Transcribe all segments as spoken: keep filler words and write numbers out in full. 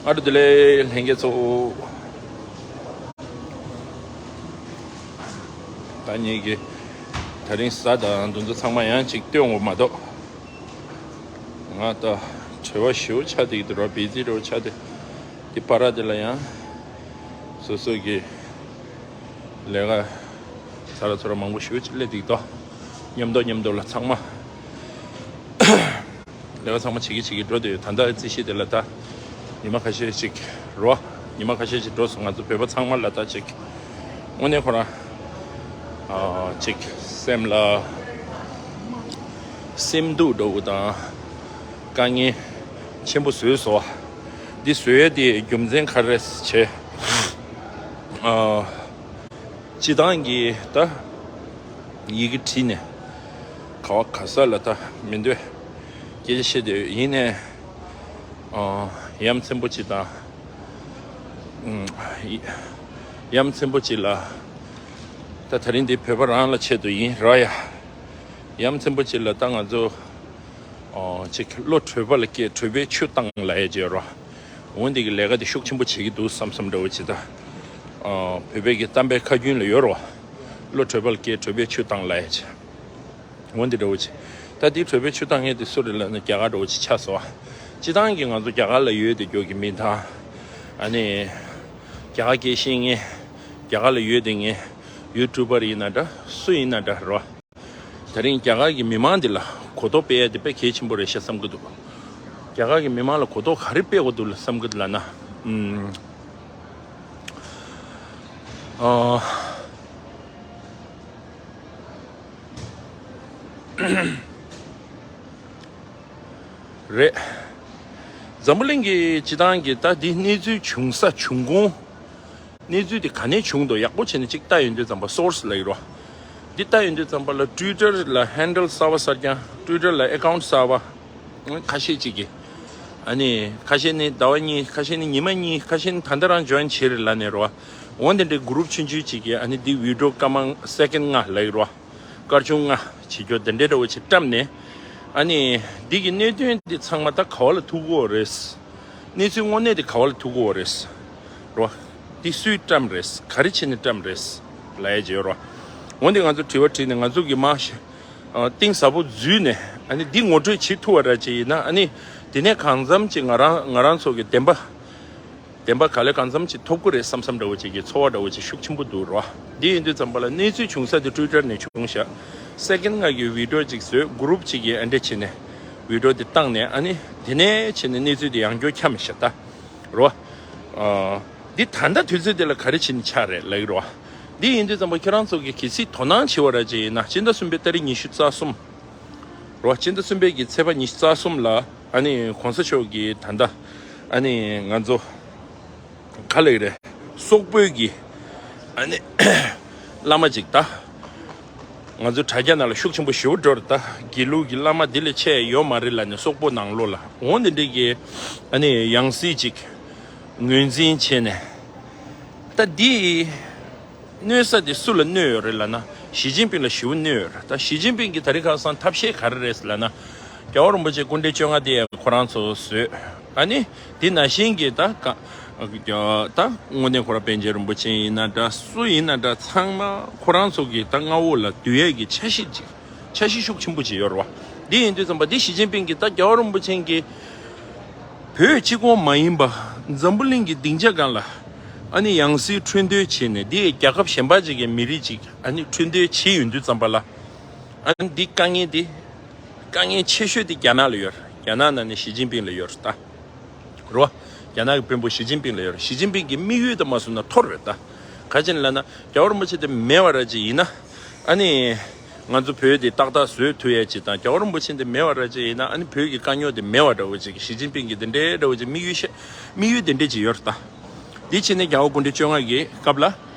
ཨ་རུ་དེ་ལས་ལྷན་རྒྱས་ཚོ། ད་ངེད་ཀྱི་ད་རིང་གཟའ་དང་འདུ་འཛོམས་ཚང་མ་ཡང་ཅིག་སྟོན་འོ་མ་གཏོགས། ང་ད་བྲེལ་བ་ཞེ་པོ་ཆགས་བསྡད་ཀྱི་འདུག་ར། བི་ཛི་རེ་པོ་ཆགས་བསྡད། དེ་བར་དེ་ལ་ཡང་སོ་སོ་གི་ལས་ཀ་ཚ་ར་ཚོ་ར་མང་པོ་ཞེ་པོ་ཅིག་སླེབས་བསྡད་ཀྱི་འདུག་མཉམ་དུ་མཉམ་དུ་ལ་ཚང་མ། ལས་ཀ་ཚང་མ་བྱེད་ཀྱི་བྱེད་ཀྱི་འགྲོ་དུས་ད་ལྟ་རྩིས་གཞི་དེ་ལ་ད་ཉི་མ་ཁ་ཤས་ཅིག་རོ། ཉི་མ་ཁ་ཤས་ཅིག་འགྲོ་སོང་། ང་ཚོ་བོད་པ་ཚང་མ་ལ་ད་ཅིག་དངོས་གནས་ཁོ་རང་ཨ་ཅིག་སེམས་ལ་སེམས་སྡུག་འདྲ་བོ་དང་དཀའ་ངལ་ཆེན་པོ་བཟོས་སོང་། འདི་བཟོས་ཡས་དེ་རྒྱུ་མཚན་ག་རེ་རེད་བྱས། ཨ་སྤྱི་བཏང་གི་ད་ཡི་གེ་བྲིས་ནས་ག་བ་ག་ས་ལ་ད་མི་འདོད་སྐད་ཆ་བཤད་འདོད་ཡིན་ནས། ཨ་ཡ་མཚན་པོ་ཅིག་དང་། ཨུམ། ཡ་མཚན་པོ་ཅིག་ལ་ད་ད་རིང་འདི་བོད་པ་རང་ལ་ཆེད་དུ་ཡིན་ར་ཡ། ཡ་མཚན་པོ་ཅིག་ལ་ད་ང་ཚོ་ཨ་ཅིག་བློ་གྲོས་པ་ལ་སྐྱེས་གྲོས་པའི་ཆུ་བཏང་ལབ་ཡས་ཅིག་ཡོད་ར། འོ་འདི་གི་ལས་ཀ་དེ་ཤུགས་ཆེན་པོ་བྱེད་ཀྱི་འདུག་བསམ་བསམ་འདྲ་བོ་ཅིག་ད། ཨ་བོད་པའི་གི་གཏམ་དཔེ་ཁ་རྒྱུན་ལ་ཡོད་ར། བློ་གྲོས་པ་ལ་སྐྱེས་གྲོས་པའི་ཆུ་བཏང་ལབ་ཡས་ཅིག་འོ་འདི་འདྲ་བོ་ཅིག་ད་འདི་གྲོས་པའི་ཆུ་བཏང་མཁན་དེ་སུ་རེད་ལབ་ན་རྒྱ་གར་འདྲ་བོ་ཅིག་ཆགས་སོང་བ། སྤྱི་བཏང་གི་ང་ཚོ་རྒྱ་གར་ལ་ཡོད་དེ་རྒྱུ་གི་མི་དང་། ཨ་ནི་རྒྱ་གར་སྐད་ཤེས་མཁན། རྒྱ་གར་ལ་ཡོད་དེ་མཁན་ཡུ་ཊུབ་པར་ཡིན་ན་འདྲ་སུ་ཡིན་ན་འདྲ་རོ། ད་རིང་རྒྱ་གར་གི་མི་མང་འདི་ལ་གོ་རྟོགས་སྤེལ་ཡ་དེ་དཔེ་གལ་ཆེན་པོ་རེད་ཤག་བསམ་གི་འདུག་རྒྱ་གར་གི་མི་མང་ལ་གོ་རྟོགས་ག་རེ་སྤེལ་དགོས་འདུག་ལ་བསམ་གི་འདུག་ལབ་ན། ཨུམ། ཨ། རེད། འཛམ་བུ་གླིང་གི་སྤྱི་བཏང་གི་ད་འདི་གནས་ཚུལ་བྱུང་ས་བྱུང་ཁུངས། གནས་ཚུལ་དེ་ག་ནས་བྱུང་འདུག་ཡག་པོ་བྱས་ནས་ཅིག་ལྟ་ཡོང་དུས་ཙམ་པ་སོར་སི་ལབ་ཀྱི་རོ། འདི་ལྟ་ཡོང་དུས་ཙམ་པ་ལ་ཊུའི་ཊར་ལ་ཧན་ཌལ་གསར་པ་གསར་རྐྱང་། ཊུའི་ཊར་ལ་ཨེ་ཀའུན་ཊི་གསར་པ་ཁ་ཤས་ཅིག་གིས། ཨ་ནི་ཁ་ཤས་ནི་ཟླ་བ་གཉིས། ཁ་ཤས་ནི་ཉི་མ་གཉིས། ཁ་ཤས་ནི་ད་ལྟ་རང་ཇོ་ཡིན་བྱས་རེད་ལབ་ནས་རོ། འོ་འདི་འདྲའི་གུ་རུབ་ཆུང་ཆུང་ཅིག་གིས་ཨ་ནི་འདི་བི་ཌི་ཡོ་སྐར་མ་སེ་ཀེན་ལྔ་ལབ་ཀྱི་རོ། སྐར་ཆུང་ལྔ་བྱེད་རྒྱུ་དེ་འདྲའི་འདྲ་བོ་ཅིག་བཀྲམ་ནས། ཨ་ནི་འདི་གི་གནད་དོན་འདི་ཚང་མ་ད་ག་བ་ལ་ཐུག་གི་ཡོད་རེད། གནས་ཚུལ་དངོས་གནས་དེ་ག་བ་ལ་ཐུག་གི་ཡོད་རེད། རོ། འདི་སུས་བཀྲམ་རེད། ག་རེ་བྱས་ནས་བཀྲམ་རེད། ལབ་ཡས་ཅིག་ཡོད་རོ། འོ་འདི་ང་ཚོ་དྲི་བ་དྲིས་ནས་ང་ཚོ་གི་མ་ཤེས། ཨ་གཏིང་ཟབ་པོ་འཛུལ་ནས་ཨ་ནི་འདི་ངོ་སྤྲོད་བྱེད་ཐུབ་པ་ར་ཅིག་ཡིན་ན། ཨ་ནི་དེ་ནས་གང་འཚམ་ཅིག་ང་རང་ང་རང་ཚོ་གི་བདེན་པ། བདེན་པ་ག་ལེ་གང་འཚམ་ཅིག་ཐོབ་ཀྱི་རེད་བསམ་བསམ་འདྲ་བོ་ཅིག་གི་ཚོར་བ་འདྲ་བོ་ཅིག་ཤུགས་ཆེན་པོ་འདུག་རོ། འདི་ཡིན་དུས་ཙམ་པ་ལ་གནས་ཚུལ་བྱུང་ས་དེ་ཊུའི་ཊར་ནས་བྱུང་ཤག་སེ་ཀེན་ལྔ་གི་བི་ཌི་ཡོ་ཅིག་བཟོས། གུ་རུབ་ཅིག་གིས་ཨ་འདྲ་བྱས་ནས་བི་ཌི་ཡོ་དེ་བཏང་ནས། ཨ་ནི་དེ་ནས་བྱས་ནས་གནས་ཚུལ་དེ་ཡང་བསྐྱར་འཁྱམས་ཤག་ད་རོ། ཨ་འདི་ད་ལྟ་དུས་ཚོད་དེ་ལ་ག་རེ་བྱས་ནས་ཆགས་རེད་ལབ་ཀྱི་རོ། འདི་ཡིན་དུས་ཙམ་པ་ཁྱེད་རང་ཚོ་གིས་གལ་སྲིད་དོ་སྣང་བྱེད་པ་ར་ཅིག་ཡིན་ན། སྤྱི་ཟླ་གསུམ་པའི་ཏ་རིག་ཉི་ཤུ་རྩ་གསུམ་རོ། སྤྱི་ཟླ་གསུམ་པའི་གི་ཚེས་པ་ཉི་ཤུ་རྩ་གསུམ་ལ་ཨ་ནི་གོང་ས་མཆོག་གིས་ད་ལྟ་ཨ་ནི་ང་ཚོ་ག་ལབ་ཀྱི་རེད། སོག་པོའི་གི་ཨ་ནི་བླ་མ་ཅིག་ད་ང་ཚོ་དྲ་རྒྱ་ནང་ལ་ཤུགས་ཆེན་པོ་ཞེ་པོ་འགྲོ་རེད། ད་དགེ་ལུགས་ཀྱི་བླ་མ་འདི་ལས་ཆེ་ཡོད་མ་རེད་ལབ་ནས་སོག་པོ་ནང་ལོགས་ལ་འོ་འདི་འདྲའི་གི་ཨ་ནི་ཡང་སྲིད་ཅིག་ངོས་འཛིན་བྱས་ནས། ད་འདི་གནོད་ས་དེ་སུ་ལ་གནོད་ཡོད་རེད་ལབ་ན། ཞི་ཅིན་ཕིང་ལ་ཞེ་པོ་གནོད་ཡོད་རེད། ད་ཞི་ཅིན་ཕིང་གི་ད་རེས་ཁ་སང་ཐབས་ཤེས་ག་རེ་རེད་ལབ་ན། རྒྱལ་བ་རིན་པོ་ཆེ་སྐུ་ཕྲེང་བཅོ་ལྔ་དེ་ཁོ་རང་ཚོ་བཟོས། ཨ་ནི་དེ་ནང་བཞིན་གྱི་ད་ག་ད་དངོས་གནས་ཁོ་རང་པཎ་ཆེན་རིན་པོ་ཆེ་ཡིན་ན་འདྲ། སུ་ཡིན་ན་འདྲ། ཚང་མ་ཁོ་རང་ཚོ་གི་ད་མངའ་འོག་ལ་བསྡུ་ཡས་ཀྱི་འཆར་གཞི་ཅིག་འཆར་གཞི་ཤུགས་ཆེན་པོ་ཅིག་ཡོད་རེད་བ། འདི་ཡིན་དུས་ཙམ་པ་འདི་ཞི་ཅིན་ཕིང་གིས་ད་རྒྱལ་བ་རིན་པོ་ཆེ་གིས་བོད་གཅིག་པོ་མ་ཡིན་པ་འཛམ་བུ་གླིང་གི་སྡིངས་ཆ་སྒང་ལ་ཨ་ནི་ཡང་སྲིད་འཁྲུངས་འདོད་བྱས་ནས། འདི་རྒྱལ་ཁབ་གཞན་པ་ཅིག་གི་མི་རིགས་ཅིག་ཨ་ནི་འཁྲུངས་འདོད་བྱས་ཡོང་དུས་ཙམ་པ་ལ། ཨ་ནི་འདི་དཀའ་ངལ་འདི་དཀའ་ངལ་ཆེ་ཤོས་འདི་རྒྱ་ནག་ལ་ཡོད་རེད། རྒྱ་ནག་ནང་ནས་ཞི་ཅིན་ཕིང་ལ་ཡོད་རེད་ད། རོ། རྒྱ་ནག་གི་དཔོན་པོ་ཞི་ཅིན་ཕིང་ལ་ཡོད་རེད། ཞི་ཅིན་ཕིང་གི་དམིགས་ཡུལ་དེ་མ་བཟུང་ན་འཐོར་རེད་ད། ག་ཅི་ལབ་ན་རྒྱལ་བ་རིན་པོ་ཆེ་དེ་མེད་པ་ར་ཅིག་ཡིན་ན། ཨ་ནི་ང་ཚོ་བོད་དེ་ཏག་ཏག་བཟོས་ཐུབ་ཡ་ཅིག་དང་། རྒྱལ་བ་རིན་པོ་ཆེ་དེ་མེད་པ་ར་ཅིག་ཡིན་ན་ཨ་ནི་བོད་ཀྱི་དཀའ་རྙོག་དེ་མེད་པ་འདྲ་བོ་ཅིག་ཞི་ཅིན་ཕིང་གི་དེ་འདྲའི་འདྲ་བོ་ཅིག་དམིགས་ཡུལ་ཤ་དམིགས་ཡུལ་དེ་འདྲས་ཅིག་ཡོད་རེད་ད། འདི་བྱས་ནས་རྒྱལ་བ་སྐུ་ཕྲེང་བཅོ་ལྔ་གི་སྐབས་ལ་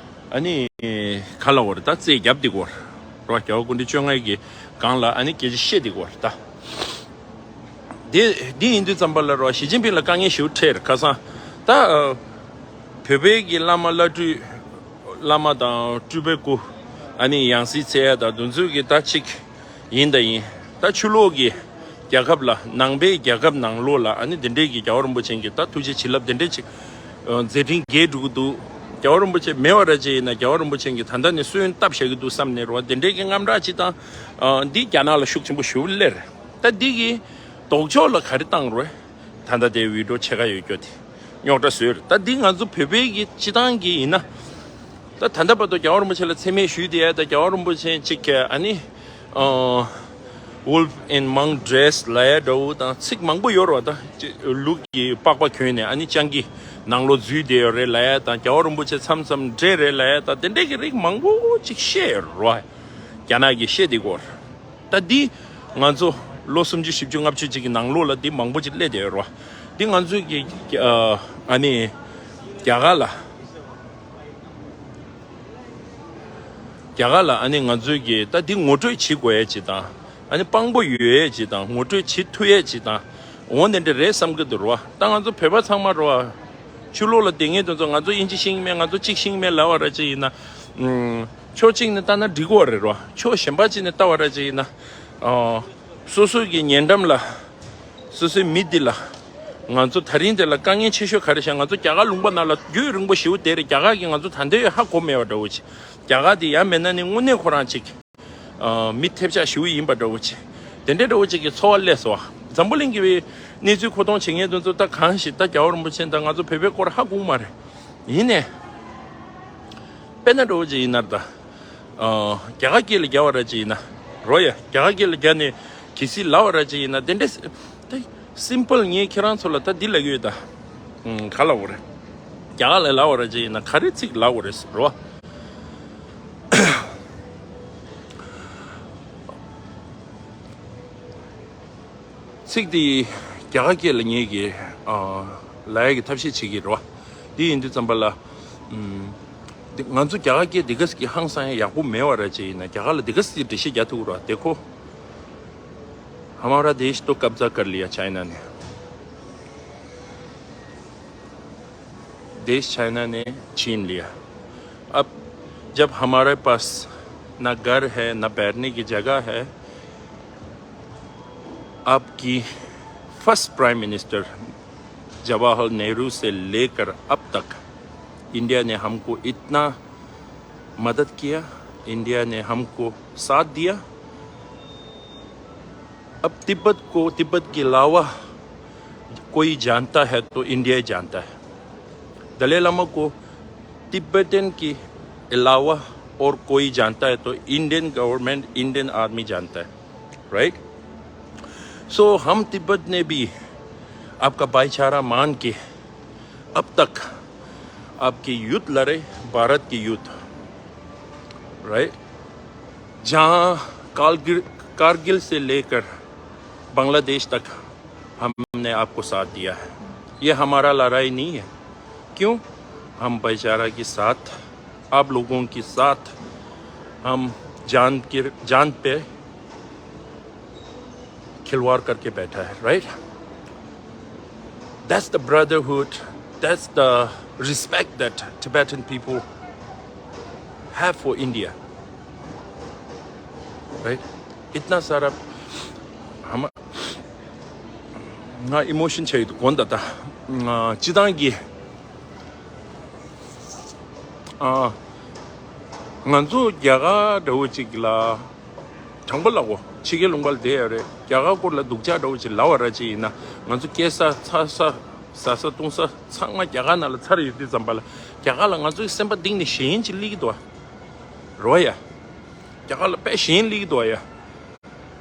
ཨ་ནི་ག་ལབ་དགོས་རེད་ད། རྩོད་རྒྱབ་བསྡད་ཀྱི་ཡོད་རེད་བ། རྒྱལ་བ་སྐུ་ཕྲེང་བཅོ་ལྔ་གི་སྒང་ལ་ཨ་ནི་སྐད་ཆ་བཤད་བསྡད་ཀྱི་ཡོད་རེད་ད། དེ་འདི་ཡིན་དུས་ཙམ་པ་ལ་རོ། ཞི་ཅིན་ཕིང་ལ་དཀའ་ངལ་ཞེ་པོ་འཕྲད་རེད། ཁ་སང་ད་ཨ་བོད་པའི་གི་བླ་མ་བླ་སྤྲུལ་བླ་མ་དང་སྤྲུལ་པའི་སྐུ་ཨ་ནི་ཡང་སྲིད་འཚོལ་ཡ་དང་དེ་ཚོ་གི་ད་ཅིག་ཡིན་ད་ཡིན། ད་ཕྱི་ལོགས་གི་ རྒྱལ་ཁབ་ལ་ནང་པའི་རྒྱལ་ཁབ་ནང་ལོགས་ལ་ཨ་ནི་དེ་འདྲའི་གི་རྒྱལ་བ་རིན་པོ་ཆེ་གི་ད་ཐུགས་རྗེ་བྱིན་རླབས་དེ་འདྲའི་ཅིག་ཨ་མཛད་འཕྲིན་རྒྱས་འགྲོ་གི་འདུག་རྒྱལ་བ་རིན་པོ་ཆེ་མེད་པ་ར་ཅིག་ཡིན་ན་རྒྱལ་བ་རིན་པོ་ཆེ་གི་ད་ལྟ་ནས་སྲོལ་བཏབ་བཞག་གི་འདུག་བསམ་ནས་རོ། དེ་འདྲའི་གི་དངངས་སྐྲག་ཅིག་དང་། ཨ་འདི་རྒྱ་ནག་ལ་ཤུགས་ཆེན་པོ་ཞེ་པོ་སླེབས་རེད། ད་འདི་གི་ལྡོག་ཕྱོགས་ལ་ག་རེ་བཏང་རོ། ད་ལྟ་དེ་བི་ཌིའོ་ཕྱེད་ཀ་ཡོད་རྒྱུ་དེ་རྙོག་དྲ་བཟོས་རེད། ད་འདི་ང་ཚོ་བོད་པའི་གི་སྤྱི་བཏང་གི་ཡིན་ན། ད་ད་ལྟ་བར་དུ་རྒྱལ་བ་རིན་པོ་ཆེ་ལ་མཚན་སྨད་ཞུས་ཏེ་ཡ། ད་རྒྱལ་བ་རིན་པོ་ཆེ་གཅིག་གིས་ཨ་ནི་ཨ་Wolf in Monk Dress ལབ་ཡ་འདྲ་བོ་དང་ཚིག་མང་པོ་ཡོད་རེད་བ། ད་ལུགས་ཀྱི་པགས་པ་གྱོན་ནས་ཨ་ནི་སྤྱང་ཀི་ནང་ལོགས་འཛུལ་བསྡད་ཡོད་རེད་ལབ་ཡ་དང་། རྒྱལ་བ་རིན་པོ་ཆེ་མཚམས་མཚམས་འདྲེ་རེད་ལབ་ཡ་དང་། དེ་འདྲའི་གི་རིགས་མང་པོ་ཅིག་བཤད་ཡོད་རེད་བ། རྒྱ་ནག་གིས་བཤད་བསྡད་ཀྱི་ཡོད་རེད། ད་འདི་ང་ཚོ་ལོ་སུམ་ཅུ་བཞི་བཅུ་ལྔ་བཅུ་ཅིག་གི་ནང་ལོགས་ལ་འདི་མང་པོ་ཅིག་སླེབས་བསྡད་ཡོད་རེད་བ། འདི་ང་ཚོའི་གི་ཨ་ཨ་ནི་རྒྱ་གར་ལ། རྒྱ་གར་ལ་ཨ་ནི་ང་ཚོའི་གི་ད་འདི་ངོ་སྤྲོད་བྱེད་དགོས་ཡས་ཅིག་དང་། ཨ་ནི་དཔང་པོ་ཡོད་ཡས་ཅིག་དང་། ངོ་སྤྲོད་བྱེད་ཐུབ་ཡས་ཅིག་དང་། འོ་དེ་འདྲ་རེད་བསམ་གི་འདུག་རོ། ད་ང་ཚོ་བོད་པ་ཚང་མ་རོ། ཕྱི་ལོགས་ལ་བསྡད་མཁན་དེ་ཚོ་ང་ཚོ་དབྱིན་ཇི་ཤེས་ཀྱི་མེད། ང་ཚོ་གཅིག་ཤེས་ཀྱི་མེད་ལབ་པ་ར་ཅིག་ཡིན་ན། ཨུམ། ཕྱོགས་གཅིག་ནས་ལྟ་ན་འགྲིག་གི་རེད་རོ། ཕྱོགས་གཞན་པ་གཅིག་ནས་ལྟ་བ་ར་ཅིག་ཡིན་ན། ཨ། སོ་སོའི་གི་ཉེ་འགྲམ་ལ། སོ་སོའི་མི་འདི་ལ། ང་ཚོ་ད་རིང་དེ་ལ་དཀའ་ངལ་ཆེ་ཤོས་ག་རེ་ཤག་ང་ཚོ་རྒྱ་གར་ལུང་པ་ནང་ལ་རྒྱུན་རིང་པོ་ཞེ་པོ་བསྡད་རེད། རྒྱ་གར་གྱིས་ང་ཚོ་ད་ལྟའི་ཧ་གོ་མེད་པ་འདྲ་བོ་ཅིག་རྒྱ་གར་དེ་ཡང་མིན་ན་ནི་དངོས་གནས་ཁོ་རང་ཅིག་ཨ། མི་ཐེབས་ཆག་ཞེ་པོ་ཡིན་པ་འདྲ་བོ་ཅིག་དེ་འདྲའི་འདྲ་བོ་ཅིག་གི་ཚོར་བ་སླེབས་སོང་བ། འཛམ་བུ་གླིང་གི་གནས་ཚུལ་མཁོ་གཏོང་བྱེད་མཁན་དེ་ཚོ་ད་གང་ཞིག་ད་རྒྱལ་བ་རིན་པོ་ཆེ་དང་ང་ཚོ་བོད་པའི་སྐོར་ཧ་གོ་གི་མ་རེད། ཡིན་ནའི། དཔེར་ན་འདྲ་བོ་ཅིག་ཡིན་ན་ད། ཨ། རྒྱ་གར་སྐད་ལ་རྒྱག་པ་ར་ཅིག་ཡིན་ན། རོ་ཡ། རྒྱ་གར་སྐད་ལ་རྒྱག་ནས་གལ་སྲིད་ལབ་པ་ར་ཅིག་ཡིན་ན། དེ་འདྲ་ད་སིམ་པལ་ངས་ཁྱེད་རང་ཚོ་ལ་ད་འདི་ལབ་ཀྱི་ཡོད་ད། ཨུམ། ག་ལབ་དགོས་རེད། རྒྱ་གར་ལ་ལབ་པ་ར་ཅིག་ཡིན་ན་ག་རེ་ཚིག་ལབ་དགོས་རེད་རོ། ཚིག་དེ་རྒྱ་གར་སྐད་ལ་ངེད་ཀྱིས་ཨ་ལབ་ཡག་གི་ཐབས་ཤེས་བྱེད་ཀྱི་རེད་བ། དེ་ཡིན་དུས་ཙམ་པ་ལ། ཨམ། འདི་ང་ཚོ་རྒྱ་གར་སྐད་འདི་ག་ཟིག་གི་ཧང་སང་ཡག་པོ་མེད་པ་ར་ཅིག་ཡིན་ན། རྒྱ་གར་ལ་འདི་ག་ཟིག་འགྲེལ་བཤད་རྒྱག་ཐུབ་ཀྱི་རེད་བ། देखो, हमारा देश तो कब्जा कर लिया चाइना ने। देश चाइना ने छीन लिया। अब जब हमारे पास ना घर है, ना बैठने की जगह है, आपकी फर्स्ट प्राइम मिनिस्टर जवाहरलाल नेहरू से लेकर अब तक इंडिया ने हमको इतना मदद किया, इंडिया ने हमको साथ दिया। अब तिब्बत को, तिब्बत के अलावा कोई जानता है तो इंडिया ही जानता है। दलाई लामा को तिब्बतन के अलावा और कोई जानता है तो इंडियन गवर्नमेंट, इंडियन आर्मी जानता है, राइट? सो हम तिब्बत ने भी आपका भाईचारा मान के अब तक आपके यूथ लड़े, भारत के यूथ, राइट? जहाँ कारगिल, कारगिल से लेकर बांग्लादेश तक हमने आपको साथ दिया है। ये हमारा लड़ाई नहीं है। क्यों? हम भाईचारा के साथ, आप लोगों के साथ हम जान के, जान पे खिलवाड़ करके बैठा है, right? That's the brotherhood, that's the respect that Tibetan people have for India, right? इतना सारा हम ང་ཨི་མོ་ཤན་ཆགས་ཡོད་དགོངས་དག་ད། ང་སྤྱི་བཏང་གི་ཨ། ང་ཚོ་རྒྱ་གར་འདྲ་བོ་ཅིག་ལ་དྲང་པོ་ལབ་གོ། ཕྱི་རྒྱལ་ལུང་པ་ལ་བསྡད་ཡོད་རེད། རྒྱ་གར་སྐོར་ལ་སྡུག་ཅག་འདྲ་བོ་ཅིག་ལབ་པ་ར་ཅིག་ཡིན་ན། ང་ཚོ་སྐྱེ་ས་འཚར་ས་ཟ་ས་བཏུང་ས་ཚང་མ་རྒྱ་གར་ནང་ལ་ཚར་ཡོད་དུས་ཙམ་པ་ལ། རྒྱ་གར་ལ་ང་ཚོའི་སེམས་པ་གཏིང་ནས་ཞེན་ཅིག་སླེབས་ཀྱི་འདུག་ཨ། རོ་ཡ། རྒྱ་གར་ལ་དཔེ་ཞེན་སླེབས་ཀྱི་འདུག་ཨ་ཡ།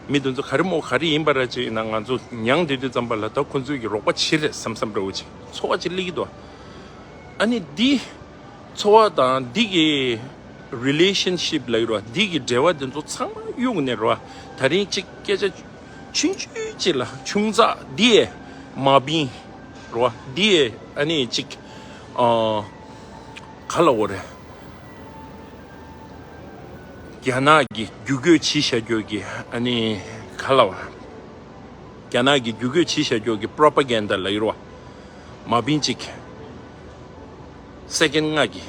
མི་དེ་ཚོ་ག་རེ་མོ་ག་རེ་ཡིན་པ་ར་ཅིག་ཡིན་ན། ང་ཚོ་མྱངས་བསྡད་དུས་ཙམ་པ་ལ་ད་ཁོ་ཚོས་ཀྱི་རོགས་པ་བྱེད་རེད་བསམ་བསམ་འདྲ་བོ་ཅིག་ཚོར་བ་ཅིག་སླེབས་ཀྱི་འདུག་ཨ་ནི་འདི་ཚོར་བ་དང་འདི་གི་རི་ལེ་ཤན་ཤིབ་ལབ་ཀྱི་རེད་བ། འདི་གི་འབྲེལ་བ་དེ་ཚོ་ཚང་མ་གཡུག་ནས་རེད་བ། ད་རིང་ཅིག་སྐད་ཆ་ཆུང་ཆུང་ཅིག་ལ་ཆུང་ཙག་འདི་ཡའི་མ་བིན་རེད་བ། འདི་ཡའི་ཨ་ནི་ཅིག་ཨ་ག་ལབ་དགོས་རེད། རྒྱ་ནག་གི་བརྒྱུད་སྐུལ་བྱེད་བཞག་རྒྱུ་གི་ཨ་ནི་ག་ལབ། རྒྱ་ནག་གི་བརྒྱུད་སྐུལ་བྱེད་བཞག་རྒྱུ་གི་པྲོ་པ་གན་ཌ་ལབ་ཀྱི་རེད་བ། མ་བིན་ཅིག་སེ་ཀེན་ལྔ་གི་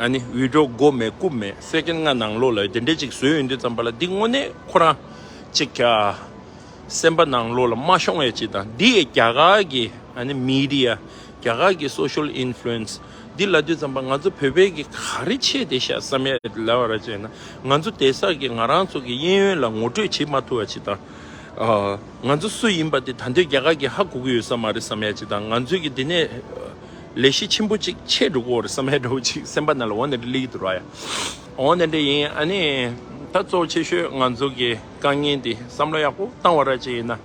ཨ་ནི་བི་ཌིའོ་མགོ་མེད་རྐུབ་མེད་སེ་ཀེན་ལྔ་ནང་ལོགས་ལ་དེ་འདྲས་ཅིག་བཟོས་ཡོང་དུས་ཙམ་པ་ལ། འདི་དངོས་གནས་ཁོ་རང་ཅིག་ཨ་ སེམས་པ་ནང་ལོགས་ལ་མ་ཤོང་བའི་ཅིག་དང་། འདི་ཡི་རྒྱ་གར་གྱི་ཨ་ནི་མི་ཌི་ཡ། རྒྱ་གར་གྱི་སོ་ཤལ་ཨིན་ཕུ་ལུ་ཨེན་སི་འདི་ལབ་དུས་ཙམ་པ་ང་ཚོ་བོད་པའི་གི་ག་རེ་ཆད་དེ་ཤག་བསམ་ཡ་ལབ་པ་ར་ཅིག་ཡིན་ན། ང་ཚོ་བསྡད་ས་གི་ང་རང་ཚོ་གི་གཡས་གཡོན་ལ་ངོ་སྤྲོད་བྱེད་མ་ཐུབ་པ་ཅིག་དང་། ཨ། ང་ཚོ་སུ་ཡིན་པ་དེ་ད་འདོད་རྒྱ་གར་གྱི་ཧ་གོ་གི་ཡོད་ས་མ་རེད་བསམ་ཡ་ཅིག་དང་། ང་ཚོའི་གི་འདི་ནས་ལས་གཞི་ཆེན་པོ་ཅིག་ཆད་འགྲོ་གི་ཡོད་རེད་བསམ་ཡ་འདྲ་བོ་ཅིག་སེམས་པ་ནང་ལ་འོ་ནས་སླེབས་ཀྱི་འདུག་ར་ཡ། འོ་ནས་འདྲ་ཡིན། ཨ་ནི་ད་གཙོ་ཆེ་ཤོས་ང་ཚོ་གི་དཀའ་ངལ་འདི་བསམ་བློ་ཡག་པོ་བཏང་བ་ར་ཅིག་ཡིན་ན།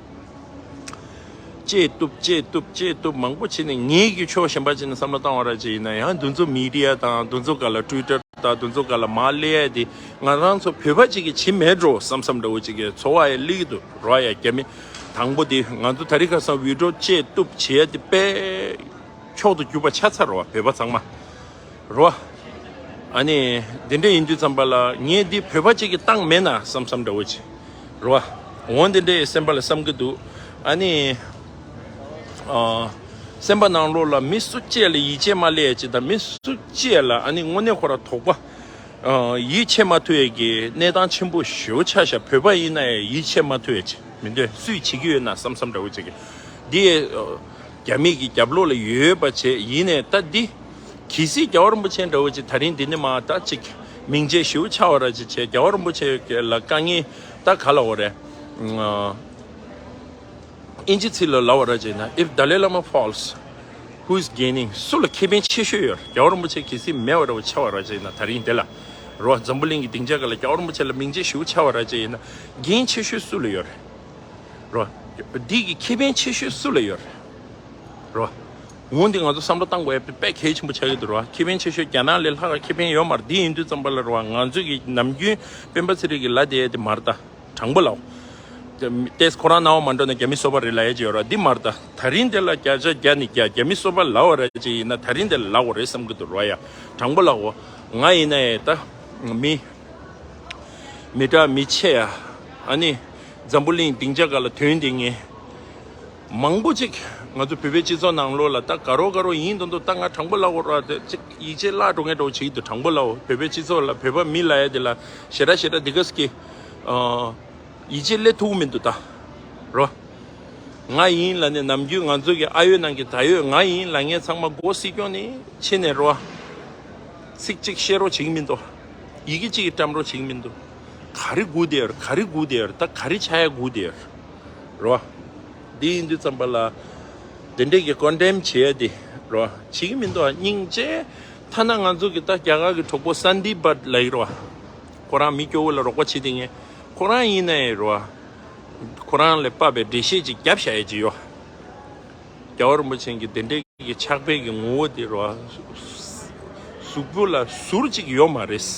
བཅད་བཏུབ་བཅད་བཏུབ་བཅད་བཏུབ་མང་པོ་བྱས་ནས། ངེད་ཀྱི་ཕྱོགས་གཞན་པ་བྱས་ནས་བསམ་བློ་བཏང་བ་ར་ཅིག་ཡིན་ན་ཡང་། འདི་ཚོ་མི་ཌི་ཡ་དང་འདི་ཚོ་སྒང་ལ། ཊུའི་ཊར་དང་འདི་ཚོ་སྒང་ལ་མར་སླེབས་ཡ་དེ་ང་རང་ཚོ་བོད་པ་ཅིག་གིས་བྱེད་མེད་འགྲོ་བསམ་བསམ་འདྲ་བོ་ཅིག་གི་ཚོར་བ་ཡང་སླེབས་ཀྱི་འདུག་ར་ཡ། རྒྱ་མི་དང་པོ་དེ་ང་ཚོ་དེ་རིང་ཁ་སང་བི་ཌི་ཡོ་བཅད་བཏུབ་བྱེད་ཡ་དེ་དཔེ་མཆོག་ཏུ་གྱུར་པ་ཆགས་ཚར་རེད་བ། བོད་པ་ཚང་མ་རེད་བ། ཨ་ནི་དེ་འདྲ་ཡིན་དུས་ཙམ་པ་ལ་ངས་འདི་བོད་པ་ཅིག་གིས་བཏང་མེད་ན་བསམ་བསམ་འདྲ་བོ་ཅིག་རེད་བ། འོ་དེ་འདྲའི་སེམས་པ་ལ་བསམ་གྱི་འདུག་ཨ་ནི། ཨ། སེམས་པ་ནང་ལོགས་ལ་མི་སུ་གཅིག་ལ་ཡིད་ཆེས་མ་སླེབས་ཡ་ཅིག་དང་། མི་སུ་གཅིག་ལ་ཨ་ནི་དངོས་གནས་ཁོ་རང་དོགས་པ། ཨ། ཡིད་ཆེས་མ་ཐུབ་ཡ་གི་གནས་སྟངས་ཆེན་པོ་ཞེ་པོ་ཆགས་ཤག་བོད་པ་ཡིན་ན་ཡང་ཡིད་ཆེས་མ་ཐུབ་ཡ་ཅིག་མི་འདོད། སུས་བྱེད་ཀྱི་ཡོད་ན་བསམ་བསམ་འདྲ་བོ་ཅིག་གི། འདི། ཨ། རྒྱ་མི་གི་རྒྱབ་ལོགས་ལ་ཡོད་པ་བྱས། ཡིན་ནའི་ད་འདི་གལ་སྲིད་རྒྱལ་བ་རིན་པོ་ཆེ་འདྲ་བོ་ཅིག་ད་རིང་འདི་ནས་མར་ད་ཅིག་མིང་ཆད་ཞེ་པོ་ཆགས་པ་ར་ཅིག་བྱས། རྒྱལ་བ་རིན་པོ་ཆེ་ལ་དཀའ་ངལ་ད་ག་ལབ་དགོས་རེད། ཨ། དབྱིན་ཇི་ཚིག་ལ་ལབ་པ་ར་ཅིག་ན། If Dalai Lama falls, who is gaining? སུ་ལ་ཁེ་ཕན་ཆེ་ཤོས་ཡོད། རྒྱལ་བ་རིན་པོ་ཆེ་གལ་སྲིད་མེད་པ་འདྲ་བོ་ཆགས་པ་ར་ཅིག་ན། ད་རིང་འདི་ལ་རེད་བ། འཛམ་བུ་གླིང་གི་སྡིངས་ཆ་སྒང་ལ་རྒྱལ་བ་རིན་པོ་ཆེ་ལ་མིང་ཆད་ཞེ་པོ་ཆགས་པ་ར་ཅིག་ཡིན་ན། འགན་ཆེ་ཤོས་སུ་ལ་ཡོད་རེད། རེད་བ། འདི་གི་ཁེ་ཕན་ཆེ་ཤོས་སུ་ལ་ཡོད་རེད། རེད་བ། འོ་འདི་ང་ཚོ་བསམ་བློ་བཏང་དགོས་ཡ་དཔེ་གལ་ཆེན་པོ་ཆགས་ཀྱི་འདུག་རེད་བ། ཁེ་ཕན་ཆེ་ཤོས་རྒྱ་ནག་ལས་ལྷག་ཁེ་ཕན་ཡོད་མ་རེད། འདི་ཡིན་དུས་ཙམ་པ་ལ་རེད་བ། ང་ཚོ་གི་ནམ་རྒྱུན་སྤེན་པ་ཚེ་རིང་གིས་ལབ་བསྡད་ཡ་དེ་མ་རེད་ད། དྲང་པོ་ལབ། ཏེས་ཁོ་རང་རྣ་བ་མ་འགྲོ་ན་རྒྱ་མི་སོ་པ་རེད་ལབ་ཡ་ཅིག་ཡོད་རེད་བ། འདི་མ་རེད་ད། ད་རིང་འདི་ལ་བརྒྱ་ཆ་བརྒྱ་ནས་བརྒྱ་རྒྱ་མི་སོ་པ་ལབ་པ་ར་ཅིག་ཡིན་ན། ད་རིང་འདི་ལ་ལབ་དགོས་རེད་བསམ་གྱི་འདུག་རེད་བ་ཡ། དྲང་པོ་ལབ་དགོས། ང་ཡིན་ན་ཡ་ད་མི་མི་དྲག་མི་ཆེ་ཡ། ཨ་ནི་འཛམ་བུ་གླིང་སྡིངས་ཆ་སྒང་ལ་དོན་དེ་ངས་མང་པོ་ཅིག་ང་ཚོ་བོད་པའི་སྤྱི་ཚོགས་ནང་ལོགས་ལ་ད་དགའ་རོགས་དགའ་རོགས་ཡིན་མདོག་མདོག། ད་ང་དྲང་པོ་ལབ་དགོས་རེད་བ། ད་ཅིག་ཡིད་ཆེས་བརླག་འགྲོ་མཁན་འདྲ་བོ་བྱེད་ཀྱི་འདུག་དྲང་པོ་ལབ་དགོས། བོད་པའི་སྤྱི་ཚོགས་ལ་བོད་པ་མི་ལབ་ཡ་དེ་ལ་ཞེ་དྲག་ཞེ་དྲག་འདི་ག་ཟེར་གྱི། ཨ། ཡིད་ཆེས་སླེབས་ཐུབ་ཀྱི་མི་འདུག་ད། རོ། ང་ཡིན་ལབ་ནས་ནམ་རྒྱུན་ང་ཚོ་གི་ཨ་ཡོད་ནང་གི་ད་ཡོད། ང་ཡིན་ལབ་མཁན་ཚང་མ་མགོ་སྲིད་སྐྱོང་ནས་ཕྱིན་ནས་རོ། ཚིག་གཅིག་བཤད་རོགས་བྱེད་ཀྱི་མི་འདུག་ཡི་གེ་གཅིག་གིས་བཀྲམ་རོགས་བྱེད་ཀྱི་མི་འདུག་ག་རེ་སྒུག་བསྡད་ཡོད། ག་རེ་སྒུག་བསྡད་ཡོད། ད་ག་རེ་ཆགས་ཡ་སྒུག་བསྡད་ཡོད། རོ། འདི་ཡིན་དུས་ཙམ་པ་ལ། དེ་འདྲས་ཀྱི་ཀོན་ཌེམ་བྱེད་ཡ་དེ་རོ། བྱེད་ཀྱི་མི་འདུག་སྙིང་རྗེ། ཐ་ན་ང་ཚོ་གི་ད་རྒྱ་གར་གི་གྲོགས་པོ་སན་དིབ་བྷཊ་ལབ་ཀྱི་རོ། ཁོ་རང་མི་སྐྱོ་བོ་ལ་རོགས་པ་བྱེད་དེ་ངས། ཁོ་རང་ཡིན་ན་ཡང་རོ། ཁོ་རང་ལས་དཔག་པའི་འགྲེལ་བཤད་ཅིག་བརྒྱབ་བཞག་ཡ་ཅིག་ཡོད། རྒྱལ་བ་རིན་པོ་ཆེ་གི་དེ་འདྲའི་གི་ཕྱག་དཔེ་གི་ངོ་བོ་དེ་རོ། གཟུགས་པོ་ལ་ཟུར་ཅིག་ཡོད་མ་རེད།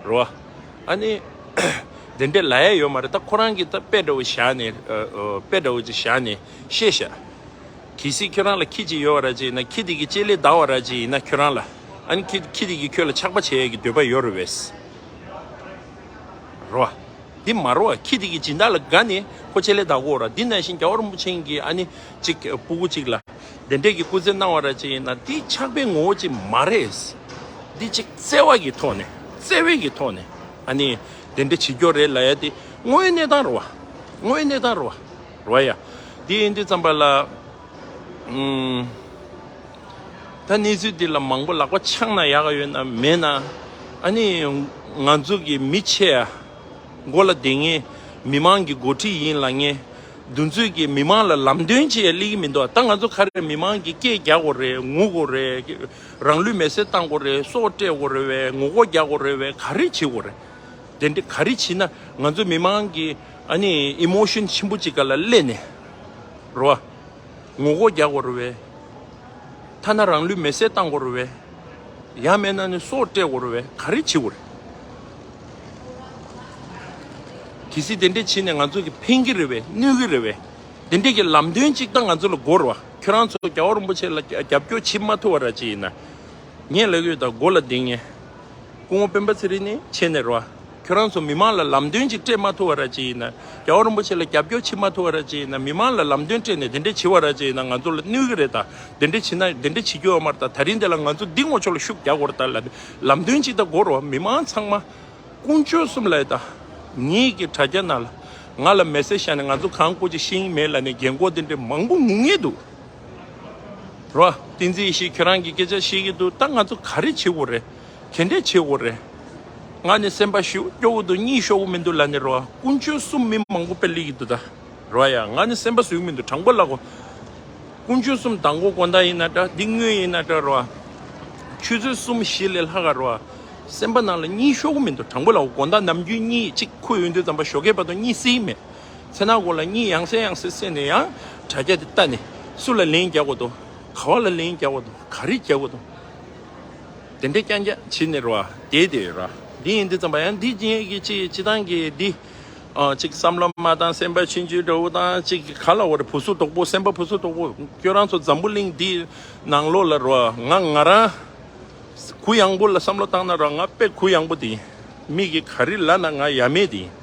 རོ། ཨ་ནི། དེ་འདྲ་ལབ་ཡ་ཡོད་མ་རེད། ད་ཁོ་རང་གིས་ད་དཔེ་འདྲ་བོ་བཞག་ནས། ཨ། ཨ། དཔེ་འདྲ་བོ་ཅིག་བཞག་ནས་བཤད་བཞག་གལ་སྲིད་ཁྱོད་རང་ལ་ཁྱི་གཅིག་ཡོད་པ་ར་ཅིག་ཡིན་ན། ཁྱི་དེ་གིས་ལྕེ་ལེ་བདའ་བ་ར་ཅིག་ཡིན་ན་ཁྱོད་རང་ལ། ཨ་ནི་ཁྱི་ཁྱི་དེ་གིས་ཁྱོད་ལ་ཆགས་པ་བྱེད་ཡ་གི་འདོད་པ་ཡོད་རེད་པས། རོ། འདི་མ་རོ། ཁྱི་དེ་གིས་སྦྱིན་བདག་ལ་དགའ་ནས་ཁོ་ལྕེ་ལེ་བདའ་གོ་ར། འདི་ནང་བཞིན་རྒྱལ་བ་རིན་པོ་ཆེ་གིས་ཨ་ནི་གཅིག་སྤུ་གུ་གཅིག་ལ་དེ་འདྲས་ཀྱི་སྐུ་རྩེད་གནང་བ་ར་ཅིག་ཡིན་ན། འདི་ཕྱག་དཔེ་ངོ་བོ་ཅིག་མ་རེད། འདི་གཅིག་བརྩེ་བ་གི་ཐོག་ནས། བརྩེ་བའི་གི་ཐོག་ནས་ཨ་ནི་དེ་འདྲ་བྱེད་རྒྱུ་རེད་ལབ་ཡ་དེ་དངོས་ཡོད་གནས་སྟངས་རེད་བ། དངོས་ཡོད་གནས་སྟངས་རེད་བ། རེད་བ་ཡ། འདི་ཡིན་དུས་ཙམ་པ་ལ། ཨུམ། ད་གནས་ཚུལ་འདི་ལ་མང་པོ་ལག་པ་འཆང་ན་ཡག་ག་ཡོད་ན་མེད་ན། ཨ་ནི་ང་ཚོ་གི་མི་ཆེ་ཡ། མགོ་ལ་བསྡད་མཁན། མི་མང་གི་འགོ་ཁྲིད་ཡིན་ལབ་མཁན། འདི་ཚོས་ཀྱིས་མི་མང་ལ་ལམ་སྟོན་བྱེད་ཡ་སླེབས་ཀྱི་མི་འདུག་ད་ང་ཚོ་ག་རེ་མི་མང་གི་སྐད་རྒྱག་དགོས་རེད། ངུ་དགོས་རེད། རང་ལུས་མེར་སྲེག་བཏང་དགོས་རེད། སྲོག་སྤྲད་དགོས་རེད་པས། ངོ་རྒོལ་རྒྱག་དགོས་རེད་པས། ག་རེ་བྱེད་དགོས་རེད། དེ་འདྲ་ག་རེ་བྱེད་ན་ང་ཚོ་མི་མང་གི་ཨ་ནི་ཨི་མོ་ཤན་ཆེན་པོ་ཅིག་སྒང་ལ་སླེབས་ནས་རོ། ངོ་རྒོལ་རྒྱག་དགོས་རེད་པས། ཐ་ན་རང་ལུས་མེར་སྲེག་བཏང་དགོས་རེད་པས། ཡང་མིན་ན་ནི་སྲོག་སྤྲད་དགོས་རེད་པས། ག་རེ་བྱེད་དགོས་རེད། གལ་སྲིད་དེ་འདྲ་བྱས་ནས་ང་ཚོ་གི་ཕན་གྱི་རེད་པས། གནོད་ཀྱི་རེད་པས། དེ་འདྲ་གི་ལམ་སྟོན་ཅིག་ད་ང་ཚོ་ལ་དགོས་རེད་བ། ཁྱོད་རང་ཚོ་རྒྱལ་བ་རིན་པོ་ཆེ་ལ་རྒྱབ་སྐྱོར་བྱེད་མ་ཐུབ་པ་ར་ཅིག་ཡིན་ན། ངས་ལབ་ཀྱི་ཡོད། ད་མགོ་ལ་བསྡད་མཁན། སྐུ་ངོ་སྤེན་པ་ཚེ་རིང་ནས་བྱས་ནས་རོ། ཁྱོད་རང་ཚོ་མི་མང་ལ་ལམ་སྟོན་ཅིག་སྤྲད་མ་ཐུབ་པ་ར་ཅིག་ཡིན་ན། རྒྱལ་བ་རིན་པོ་ཆེ་ལ་རྒྱབ་སྐྱོར་བྱེད་མ་ཐུབ་པ་ར་ཅིག་ཡིན་ན། མི་མང་ལ་ལམ་སྟོན་སྤྲད་ནས་དེ་འདྲ་བྱེད་པ་ར་ཅིག་ཡིན་ན་ང་ཚོ་ལ་གནོད་ཀྱི་རེད་ད། དེ་འདྲ་བྱེད་ན་དེ་འདྲ་བྱེད་རྒྱུ་ཡོད་མ་རེད་ད། ད་རིང་འདི་ལ་ང་ཚོ་འདི་ངོ་ཕྱོགས་ལ་ཤུགས་རྒྱག་དགོས་རེད་ད་ལབ། ལམ་སྟོན་ཅིག་ད་དགོས་རེད་བ། མི་མང་ཚང་མ། དཀོན་མཆོག་གསུམ་ལ་ཡ་ད། ངེད་ཀྱི་དྲ་རྒྱ་ནང་ལ་ ང་ལ་མེ་སེ་ཇི་བཞག་ནས་ང་ཚོ་གང་བཀོད་ཅིག་ཤེས་ཀྱི་མེད་ལབ་ནས་རྒན་གོག་དེ་འདྲས་མང་པོ་ངུ་ངེས་འདུག་རོ། བསྟན་འཛིན་ཡེ་ཤེས་ཁྱོད་རང་གི་སྐད་ཆ་བཤད་ཀྱི་འདུག་ད་ང་ཚོ་ག་རེ་བྱེད་དགོས་རེད། ག་འདྲས་བྱེད་དགོས་རེད། ང་ནི་སེམས་པ་ཞེ་པོ་སྐྱོ་གི་འདུག་གཉིད་ཤོར་གི་མི་འདུག་ལབ་ནས་རོ། དཀོན་མཆོག་གསུམ་མི་མང་པོ་དཔེ་སླེབས་ཀྱི་འདུག་ད། རོ་ཡ། ང་ནི་སེམས་པ་བཟོད་ཀྱི་མི་འདུག་དྲང་པོ་ལབ་གོ། དཀོན་མཆོག་གསུམ་མདང་དགོང་དགོང་དག་ཡིན་ན་འདྲ། འདི་སྔོན་ཡིན་ན་འདྲ་རོ། ཆུ་ཚོད་གསུམ་བཞི་ལས་ལྷག་ག་རོ། སེམས་པ་ནང་ལ་གཉིད་ཤོར་གི་མི་འདུག་དྲང་པོ་ལབ་གོ། དགོང་དག་ནམ་རྒྱུན་གཉིད་གཅིག་ཁུག་ཡོང་དུས་ཙམ་པ་ཞོགས་ཀའི་བར་དུ་གཉིད་སད་མེད། མཚན་ནག་གུང་ལ་གཉིད་ཡང་སེ་ཡང་སེ་སད་ནས་ཡང་དྲ་རྒྱ་དེ་ལྟ་ནས། སུ་ལ་ལན་རྒྱག་དགོས་འདུག་ག་བ་ལ་ལན་རྒྱག་དགོས་འདུག་ག་རེ་རྒྱག་དགོས་འདུག་དེ་འདྲས་རྐྱང་རྐྱང་བྱེད་ནས་རོ། དེ་དེ་རོ། འདི་ཡིན་དུས་ཙམ་པ་ཡང་འདི་ཅན་གྱི་ཅི་ཅི་ཐང་གི་འདི། ཨ། ཅིག་བསམ་བློ་མ་བཏང་སེམས་པ་ཆུང་ཆུང་འདྲ་བོ་དང་། ཅིག་ག་ལ་བར་བུ་སུ་དོག་པོ། སེམས་པ་བུ་སུ་དོག་པོ། ཁྱོད་རང་ཚོ་འཛམ་བུ་གླིང་འདི་ནང་ལོགས་ལ་རོ། ང་ང་རང་གུ་ཡངས་པོ་ལ་བསམ་བློ་བཏང་ན་རོ། ང་དཔེ་གུ་ཡངས་པོ་དེ་ཡིན། མི་གིས་ག་རེ་ལབ་ན་ང་ཡ་མེད་དེ་ཡིན།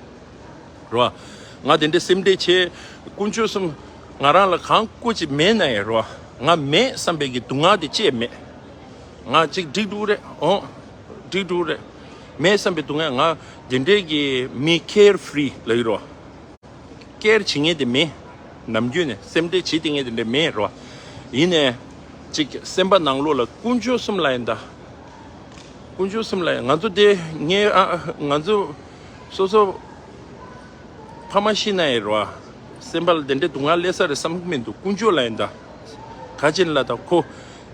རོ། ང་དེ་འདྲའི་སེམས་ཁྲལ་བྱེད། དཀོན་མཆོག་གསུམ་ང་རང་ལ་གང་བཀོད་ཅིག་མེད་ན་ཡང་རོ། ང་མེད་བསམ་པའི་གི་སྡུག་བསྔལ་དེ་ཅི་ཡང་མེད། ང་ཅིག་འགྲིག་འགྲོ་གི་རེད། ཨོ། འགྲིག་འགྲོ་གི་རེད། མེད་བསམ་པའི་སྡུག་བསྔལ། ང་དེ་འདྲའི་གི་མི་ཁེར་ཧྥི་རི་ལབ་ཀྱི་རོ། ཁེར་བྱེད་མཁན་དེ་མེད། ནམ་རྒྱུན་ནས་སེམས་ཁྲལ་བྱེད་བསྡད་མཁན་དེ་འདྲ་མེད་རོ། ཡིན་ནས་ཅིག་སེམས་པ་ནང་ལོགས་ལ་དཀོན་མཆོག་གསུམ་ལ་ཡིན་ད། དཀོན་མཆོག་གསུམ་ལ་ཡིན། ང་ཚོ་དེ་ངའི་ཨ། ང་ཚོ་སོ་སོ་ཕ་མ་ཤི་ན་ཡང་རོ། སེམས་པ་ལ་དེ་འདྲའི་སྡུག་བསྔལ་སླེབས་ས་རེད་བསམ་གྱི་མི་འདུག་དཀོན་མཆོག་ལ་ཡིན་ད། ག་ཅིག་ལ་ད་ཁོ་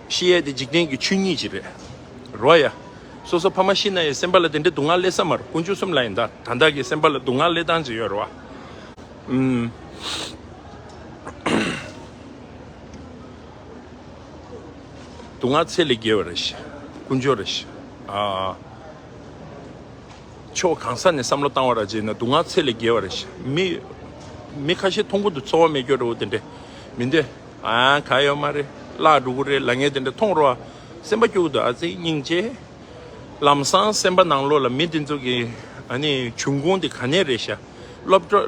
ཤི་ཡས་དེ་འཇིག་རྟེན་གྱི་ཆོས་ཉིད་ཅིག་རེད། རོ་ཡ། སོ་སོ་ཕ་མ་ཤི་ན་ཡང་སེམས་པ་ལ་དེ་འདྲའི་སྡུག་བསྔལ་སླེབས་ས་མ་རེད། དཀོན་མཆོག་གསུམ་ལ་ཡིན་ད། ད་ལྟ་གི་སེམས་པ་ལ་སྡུག་བསྔལ་སླེབས་སྟངས་ཅིག་ཡོད་རེད་བ། ཨུམ། སྡུག་བསྔལ་ཚད་ལས་བརྒལ་བ་རེད་ཤག་དཀོན་མཆོག་རེད་ཤག་ཨ། ཕྱོགས་གང་ས་ནས་བསམ་བློ་བཏང་བ་ར་བྱས་ན་སྡུག་བསྔལ་ཚད་ལས་བརྒལ་བ་རེད་ཤག་མི། མི་ཁ་ཤས་མཐོང་གི་འདུག་ཚོར་བ་མེད་རྒྱུ་འདྲ་བོ་དེ་འདྲ། མི་འདོད། ཨ། ག་ཡོད་མ་རེད། བརླག་འགྲོ་གི་རེད་ལབ་མཁན་དེ་འདྲ་མཐོང་རོ། སེམས་པ་སྐྱོ་གི་འདུག་ཨ་ཙི་སྙིང་རྗེ། ལམ་སང་སེམས་པ་ནང་ལོགས་ལ་མི་དེ་ཚོ་གི་ཨ་ནི་འབྱུང་ཁུངས་དེ་ག་ནས་རེད་ཤག་སློབ་གྲྭ།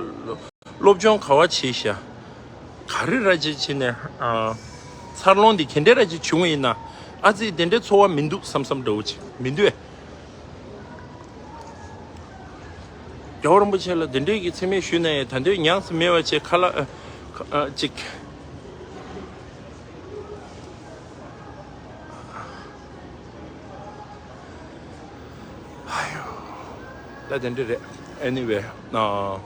སློབ་སྦྱོང་ག་བ་བྱས་ཤག་ག་རེ་ར་ཅིག་བྱས་ནས། ཨ། འཚར་ལོངས་འདི་ག་འདྲས་ར་ཅིག་བྱུང་བ་ཡིན་ན། ཨ་ཙི་དེ་འདྲའི་ཚོར་བ་མི་འདུག་བསམ་བསམ་འདྲ་བོ་ཅིག་མི་འདུག་ཨེ། རྒྱལ་བ་རིན་པོ་ཆེ་ལ་དེ་འདྲས་ཀྱི་མཚན་སྨད་ཞུས་ན་ཡང་ད་དུང་ཉམས་སུ་མེད་པ་བྱས་ཁ་ལག་ཨ། ཨ། ཅིག་ད་དེ་འདྲ་རེད། Anyway། ཨ།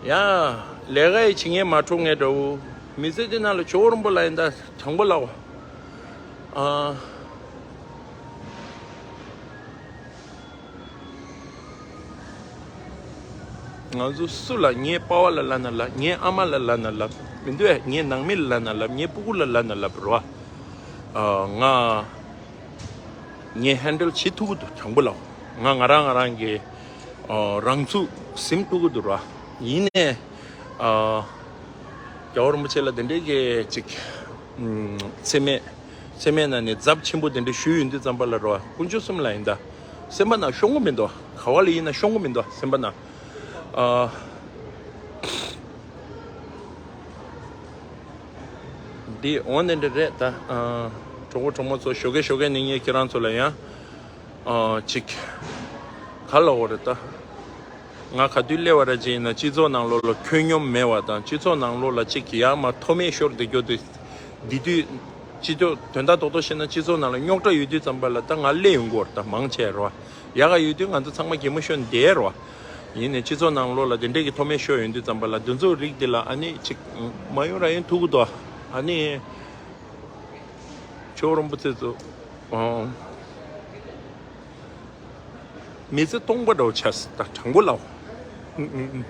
ཡ། ལས་ཀ་ཡི་བྱེད་ངན་མ་འཕྲོག་ངས་འདྲ་བོ། མི་ཚེ་འདི་ནང་ལ་ཇོ་བོ་རིན་པོ་ལ་ཡིན་ད་དྲང་པོ་ལབ་བ། ཨ། ང་ཚོ་སུ་ལ། ངའི་པ་ཕ་ལ་ལབ་ན་ལབ། ངའི་ཨ་མ་ལ་ལབ་ན་ལབ། མི་འདུག་ཨེ། ངའི་ནང་མི་ལ་ལབ་ན་ལབ། ངའི་སྤུ་གུ་ལ་ལབ་ན་ལབ་རོ། ཨ། ང་ངས་ཧན་ཌལ་བྱེད་ཐུབ་ཀྱི་འདུག་དྲང་པོ་ལབ། ང་ང་རང་ང་རང་གི། ཨ། རང་ཚུགས་ཟིན་ཐུབ་ཀྱི་འདུག་ར། ཡིན་ནའི། ཨ། རྒྱལ་བ་རིན་པོ་ཆེ་ལ་དེ་འདྲའི་གི་ཅིག་ཨུམ། མཚན་སྨད། མཚན་སྨད་ན་ནི་ཚབས་ཆེན་པོ་དེ་འདྲ་ཞུས་ཡོང་དུས་ཙམ་པ་ལ་རོ། དཀོན་མཆོག་གསུམ་ལ་ཡིན་ད། སེམས་པ་ནང་ཤོང་གི་མི་འདུག་ག་བ་ལ་ཡིན་ན་ཤོང་གི་མི་འདུག་སེམས་པ་ནང་། ཨ། འདི་འོ་ནི་འདྲ་རེད་ད། ཨ། གྲོགས་པོ་གྲོགས་མོ་ཚོ། ཞོགས་ཀས་ཞོགས་ཀས་ནི་ངས་ཁྱེད་རང་ཚོ་ལ་ཡང་། ཨ། ཅིག་ག་ལ་འོ་རེད་ད། ང་ག་དུས་སླེབས་པ་ར་ཅིག་ཡིན་ན་སྤྱི་ཚོགས་ནང་ལོགས་ལ་ཁོད་སྙོམས་མེད་པ་དང་། སྤྱི་ཚོགས་ནང་ལོགས་ལ་ཅིག་ཡར་མར་མཐོ་དམན་ཤོར་བསྡད་རྒྱུ་དེ། འདི་དུས་སྤྱི་ཚོགས་དོན་དག་རྡོག་རྡོག་བཤད་ན་སྤྱི་ཚོགས་ནང་ལ་རྙོག་དྲ་ཡོད་དུས་ཙམ་པ་ལ་ད་ང་སླེབས་ཡོང་གི་ཡོད་རེད་ད། མང་ཆེ་རོ། ཡག་ག་ཡོད་དུས་ང་ཚོ་ཚང་མ་གད་མོ་ཤོར་བསྡད་རོ། ཡིན་ནའི་སྤྱི་ཚོགས་ནང་ལོགས་ལ་དེ་འདྲས་ཀྱི་མཐོ་དམན་ཤོར་ཡོང་དུས་ཙམ་པ་ལ་འདི་ཚོ་རིགས་འདི་ལ་ཨ་ནི་ཅིག་མ་ཡོང་ར་ཡོང་ཐུབ་ཀྱི་འདུག་ཨ་ནི་ཇོ་བོ་རིན་པོ་ཆེ་ཚོ། ཨོ། མི་ཚེ་སྟོང་པ་འདྲ་བོ་ཆགས་སོང་ད། དྲང་པོ་ལབ། ཨུ་ཨུ་ཨུ།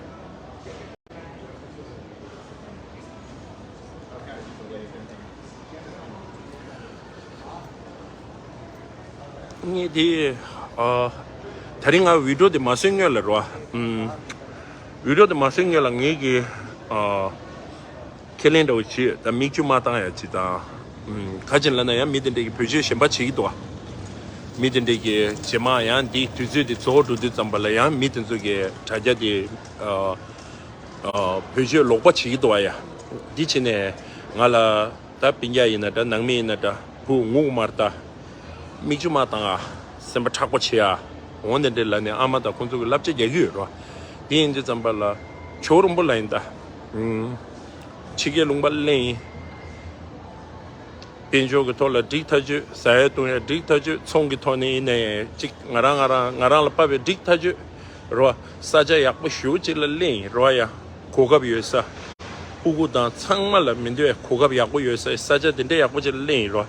ངས་དེ། ཨ། དེ་རིང་ང་བི་ཌིའོ་དེ་མ་བཟོས་སྔོན་ལ་རོ། ཨུམ། བི་ཌིའོ་དེ་མ་བཟོས་སྔོན་ལ་ངས་ཀྱི། ཨ། ཁས་ལེན་འདྲ་བོ་བྱས། ད་མིག་ཆུ་མ་བཏང་ཡ་ཅིག་དང་། ཨུམ། ག་ཅིག་ལབ་ན་ཡང་མི་དེ་འདྲས་ཀྱི་བེད་སྤྱོད་གཞན་པ་བྱེད་ཀྱི་འདུག་བ། མི་དེ་འདྲས་ཀྱི་རྗེས་མ་ཡང་འདི་དུས་ཚོད་དེ་རྫོགས་འགྲོ་དུས་ཙམ་པ་ལ་ཡང་མི་དེ་ཚོ་གི་དྲ་རྒྱ་དེ། ཨ། ཨ། བེད་སྤྱོད་ལོག་པ་བྱེད་ཀྱི་འདུག་བ་ཡ། འདི་བྱས་ནས་ང་ལ་ད་སྤུན་ཀྱག་ཡིན་ན་འདྲ། ནང་མི་ཡིན་ན་འདྲ། བུ་ངུ་གི་མ་རེད་ད། མིག་ཆུ་མ་བཏང་ཨ། སེམས་པ་མཁྲེགས་པོ་བྱེད་ཨ། འོ་དེ་འདྲས་ལབ་ནས་ཨ་མ་དང་ཁོང་ཚོ་གི་བསླབ་བྱ་རྒྱག་གི་ཡོད་རོ། དེ་ཡིན་དུས་ཙམ་པ་ལ་ཇོ་བོ་རིན་པོ་ལ་ཡིན་ད། ཨུམ། ཕྱི་རྒྱལ་ལུང་པ་གླེང་ཡིན། དཔལ་འབྱོར་གྱི་ཐོག་ལ་འགྲིག་ཐག་ཆོད། ཟ་ཡ་བཏུང་ཡ་འགྲིག་ཐག་ཆོད། ཚོང་གི་ཐོག་ནས་ཡིན་ནའི་ཅིག་ང་རང་ང་རང་ང་རང་ལ་དཔག་པའི་འགྲིག་ཐག་ཆོད། རོ། ས་ཆ་ཡག་པོ་ཞེ་པོ་ཅིག་ལ་གླེང་ཡིན་རོ་ཡ། གོ་སྐབས་ཡོད་ས། ཕྲུ་གུ་དང་ཚང་མ་ལ་མི་འདོད་གོ་སྐབས་ཡག་པོ་ཡོད་ས་ས་ཆ་དེ་འདྲ་ཡག་པོ་ཅིག་ལ་གླེང་ཡིན་རོ།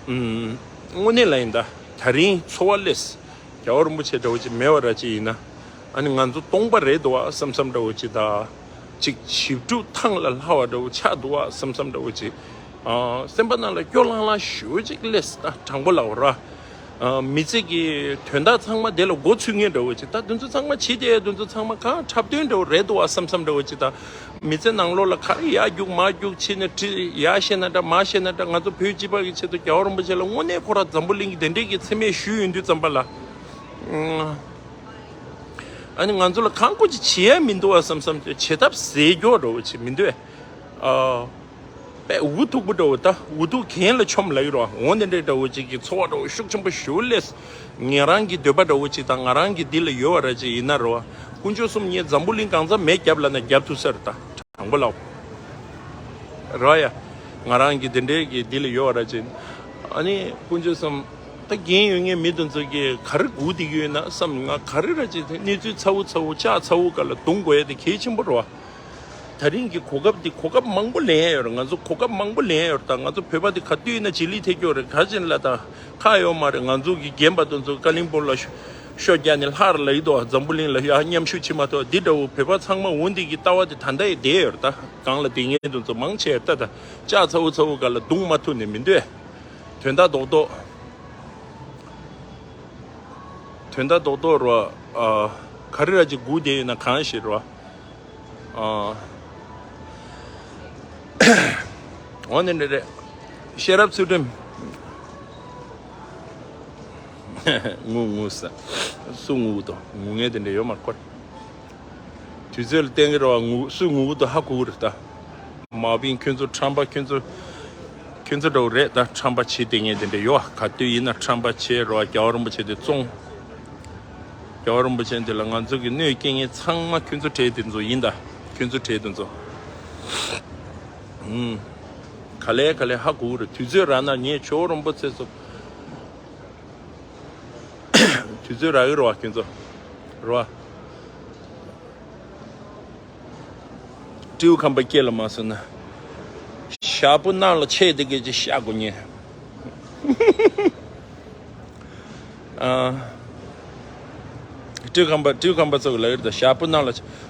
ཨུམ། དངོས་གནས་ལ་ཡིན་ད། ད་རིང་འཚོ་བ་ལས། རྒྱལ་བ་རིན་པོ་ཆེ་འདྲ་བོ་ཅིག་མེད་པ་ར་ཅིག་ཡིན་ན། ཨ་ནི་ང་ཚོ་སྟོང་པ་རེད་འདུག་བ་བསམ་བསམ་འདྲ་བོ་ཅིག་དང་། ཅིག་ཞིབ་འཇུག་ཐང་ལ་ལྷ་བ་འདྲ་བོ་ཆགས་འདུག་བ་བསམ་བསམ་འདྲ་བོ་ཅིག་ཨ། སེམས་པ་ནང་ལ་སྐྱོ་ལྷང་ལྷང་ཞེ་པོ་ཅིག་སླེབས་ད་དྲང་པོ་ལབ་ར། ཨ། མི་ཚེ་གི་དོན་དག་ཚང་མ་དེ་ལ་མགོ་ཚུད་མཁན་འདྲ་བོ་ཅིག་ད་དེ་ཚོ་ཚང་མ་བྱེད་དེ་དེ་ཚོ་ཚང་མ་གང་འཁྲབ་སྟོན་འདྲ་བོ་རེད་འདུག་བ་བསམ་བསམ་འདྲ་བོ་ཅིག་དང་། མི་ཚེ་ནང་ལོགས་ལ་ག་རེ་ཡར་རྒྱུག་མར་རྒྱུག་བྱས་ནས་ཁྲི་ཡར་བཤད་ན་འདྲ་མར་བཤད་ན་འདྲ་ང་ཚོ་བོད་སྤྱི་པ་གི་ཆེད་དུ་རྒྱལ་བ་རིན་པོ་ཆེ་ལ་དངོས་གནས་ཁོ་རང་འཛམ་བུ་གླིང་གི་དེ་འདྲས་ཀྱི་མཚན་སྨད་ཞུས་ཡོང་དུས་ཙམ་པ་ལ། ཨ་ནི་ང་ཚོ་ལ་གང་དགོས་ཅིག་བྱེད་ཡ་མི་འདུག་བ་བསམ་བསམ་བྱེད་ཐབས་ཟད་འགྱོ་འགྲོ་བ་ཅིག་མི་འདུག་ཨ། པས་འུ་ཐུག་པོ་འདྲ་བོ་ད་འུ་ཐུག་གན་ལ་ཆོམ་ལ་ཡི་རོ་འོ་འདི་འདྲའི་འདྲ་བོ་ཅིག་གི་ཚོར་བ་འདྲ་བོ་ཤུགས་ཆེན་པོ་ཞུ་ལས། ངེད་རང་གི་འདོད་པ་འདྲ་བོ་ཅིག་དང་ང་རང་གི་འདི་ལ་ཡོད་བ་ར་ཅིག་ཡིན་ན་རོ། དཀོན་མཆོག་གསུམ་ངས་འཛམ་བུ་གླིང་གང་ཚ་མེད་རྒྱབ་ལ་ན་རྒྱབ་ཐུབ་ས་རེད་ད་དྲང་པོ་ལབ། རོ་ཡ། ང་རང་གི་འདི་འདྲའི་གི་འདི་ལ་ཡོད་བ་ར་ཅིག་ཨ་ནི་དཀོན་མཆོག་གསུམ། ད་རྒན་ཡོད་ངའི་མི་དེ་ཚོ་གིས་ག་རེ་སྒུག་བསྡད་ཀྱི་ཡོད་ན་བསམ་ང་ག་རེ་ར་ཅིག་དེ་གནས་ཚུལ་ཚ་བོ་ཚ་བོ་ལྕགས་ཚ་བོ་ག་ལ་རྡུང་དགོས་ཡ་དེ་གལ་ཆེན་པོ་རེད་བ། ད་རིང་གི་གོ་སྐབས་འདི་གོ་སྐབས་མང་པོ་ལེན་ཡ་ཡོད་རེད། ང་ཚོ་གོ་སྐབས་མང་པོ་ལེན་ཡ་ཡོད་རེད། ད་ང་ཚོ་བོད་པ་འདི་ག་དུས་ཡིན་ན་རྗེས་ལུས་ཐེབས་ཀྱི་ཡོད་རེད། ག་ཅིན་ལ་ད་ཁག་ཡོད་མ་རེད། ང་ཚོ་གི་རྒན་པ་དེ་ཚོ་ཀ་ལིང་པོང་ལ་ཤོ་ཤོ་རྒྱག་ནས་ལྷག་ར་ལ་ཡི་དོ་འཛམ་བུ་གླིང་ལ་ཡ་མཉམ་ཞུགས་བྱེད་མ་ཐུབ་འདི་འདྲ་བོ་བོད་པ་ཚང་མ་འོ་འདི་གི་ལྟ་བ་དེ་ད་ལྟ་ཡི་བསྡད་ཡོད་རེད། ད་གང་ལ་བསྡད་མཁན་དེ་ཚོ་མང་ཆེ་ད་ད་ལྕགས་ཚ་བོ་ཚ་བོ་ག་ལ་རྡུང་མ་ཐུབ་ནས་མི་འདོད། དོན་དག་རྡོག་རྡོག་དོན་དག་རྡོག་རྡོག་རོ། ཨ། ག་རེ་ར་ཅིག་སྒུག་བསྡད་ཡོད་ན་གང་ཞིག་རོ། ཨ། འོ་ནི་འདྲ་རེད། ཤེས་རབ་ཚུལ་ཁྲིམས། ངུ་ངུ་ས། སུ་ངུ་གི་འདུག་ངུ་ངེས་དེ་འདྲ་ཡོད་མ་རེད་ཁོ། དུས་ཚོད་ལ་བརྟེན་གི་རེད་བ། ངུ་སུ་ངུ་གི་འདུག་ཧ་གོ་གི་རེད་ད། མ་བིན་ཁྱོད་ཚོ་ཁྲམ་པ་ཁྱོད་ཚོ། ཁྱོད་ཚོ་འདྲ་བོ་རེད་ད། ཁྲམ་པ་བྱེད་བསྡད་མཁན་དེ་འདྲ་ཡོད། ག་དུས་ཡིན་ན་ཁྲམ་པ་བྱེད་རོགས། རྒྱལ་བ་རིན་པོ་ཆེ་དེ་བཙོང་། རྒྱལ་བ་རིན་པོ་ཆེ་འདི་ལ་ང་ཚོ་གི་གནོད་སྐྱེལ་མཁན་ཚང་མ་ཁྱོད་ཚོ་གྲས་དེ་ཚོ་ཡིན་ད། ཁྱོད་ཚོ་གྲས་དེ་ཚོ། ཨུམ། ག་ལེ་ག་ལེ་ཧ་གོ་གི་རེད། དུས་ཚོད་རག་ན་ངས་ཇོ་བོ་རིན་པོ་ཆེ་ཚོ། དུས་ཚོད་རག་གི་རེད་བ་ཁྱོད་ཚོ། རེད་བ། སྤྲེའུ་ཁམས་པ་སྐེ་ལ་མ་སོན་ན། ཞག་པོ་ནང་ལ་ཆས་དེ་སྐད་ཅིག་བཤད་དགོས་ཉེ། ཨ། སྤྲེའུ་ཁམས་པ་སྤྲེའུ་ཁམས་པ་ཚོ་གི་ལ་ཡོད་ད། ཞག་པོ་ནང་ལ་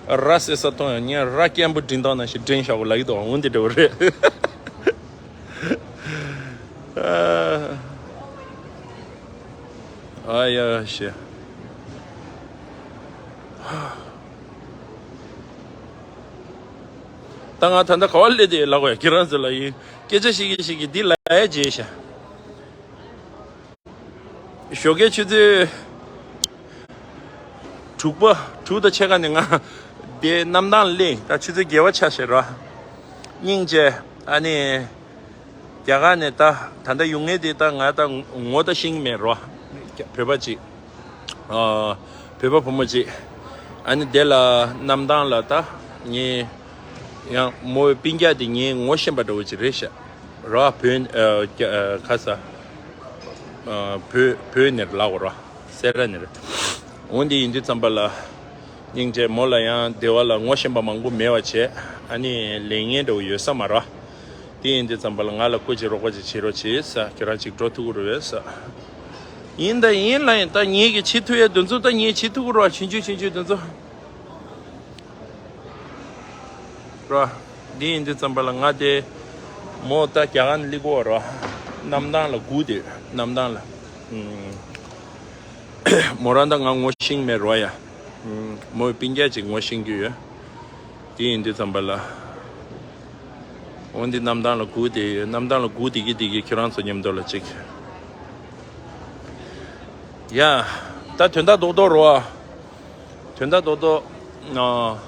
ར་བསད་ས་མཐོང་ཡང་ངས་ར་སྐམ་པོ་འབྲིང་ཐང་ནང་བཞིན་འབྲིང་བཞག་གོ་ལ་ཡོད་དོ་འོན་ཏེ་འདྲ་བོ་རེད། ཨ་ཡ་ཤེ། ད་ང་ད་ལྟ་ག་བ་སླེབས་ཏེ་ལབ་དགོས་ཡ། ཁྱེད་རང་ཚོ་ལ་ཡིན་སྐད་ཆ་བཤད་ཀྱི་བཤད་ཀྱི་འདི་ལབ་ཡ་བརྗེད་ཤག་ཞོགས་ཀའི་ཆུ་ཚོད་དྲུག་པ་དྲུག་དང་ཕྱེད་ཀ་ནས་ང་དེ་གནམ་ཐང་སླེབས། ད་ཆུ་ཚོད་བརྒྱད་པ་ཆགས་ཤག་ར། སྙིང་རྗེ། ཨ་ནི་རྒྱ་གར་ནས་ད་ད་ལྟ་ཡོང་མཁན་དེ་ད་ང་ད་ངོ་ད་ཤེས་ཀྱི་མེད་ར། བོད་པ་ཅིག་ཨ། བོད་པ་བུ་མོ་གཅིག་ཨ་ནི་དེ་ལ་གནམ་ཐང་ལ་ད་ངའི་ཡང་མོའི་སྤུན་ཀྱག་དེ་ངའི་ངོ་ཤེས་པ་འདྲ་བོ་ཅིག་རེད་ཤག་ར། བོད་ཨ། ཁ་ས་ཨ། བོད་བོད་ནས་ལབ་དགོས་ར། སེ་ར་ནས་རེད། འོ་འདི་ཡིན་དུས་ཙམ་པ་ལ་སྙིང་རྗེ། མོ་ལ་ཡང་སྡེ་བ་ལ་ངོ་ཤེས་པ་མང་པོ་མེད་པ་བྱས། ཨ་ནི་ལས་ངན་འདྲ་བོ་ཡོད་ས་མ་རེད། དེ་ཡིན་དུས་ཙམ་པ་ལ་ང་ལ་སྐུ་མཁྱེན་རོགས་པ་ཅིག་བྱེད་རོགས་བྱེད་ས། ཁྱེད་རང་ཅིག་འགྲོ་ཐུབ་ཀྱི་རེད་ས། ཡིན་ད་ཡིན་ལ་ཡིན་ད་ངེད་ཀྱིས་བྱེད་ཐུབ་ཡ་དེ་ཚོ་ད་ངས་བྱེད་ཐུབ་ཀྱི་རེད་བ། ཆུང་ཆུང་ཆུང་ཆུང་དེ་ཚོ་ར། འདི་ཡིན་དུས་ཙམ་པ་ལ་ང་དེ་མོ་ད་རྒྱ་གར་ནས་སླེབས་ཀྱི་ཡོད་རེད་བ། གནམ་ཐང་ལ་སྒུག་བསྡད། གནམ་ཐང་ལ། ཨུམ། མོ་རང་ད་ང་ངོ་ཤེས་ཀྱི་མེད་རེད་བ་ཡ། ཨུམ། མོའི་སྤུན་ཀྱག་ཅིག་ངོ་ཤེས་ཀྱི་ཡོད། དེ་ཡིན་དུས་ཙམ་པ་ལ། འོ་འདི་གནམ་ཐང་ལ་སྒུག་བསྡད་ཡོད། གནམ་ཐང་ལ་སྒུག་བསྡད་ཀྱི་བསྡད་ཀྱི་ཁྱེད་རང་ཚོ་མཉམ་དུ་ལ་ཅིག་ཡ། ད་དོན་དག་རྡོག་རྡོག་རེད་བ། དོན་དག་རྡོག་རྡོག་ཨ།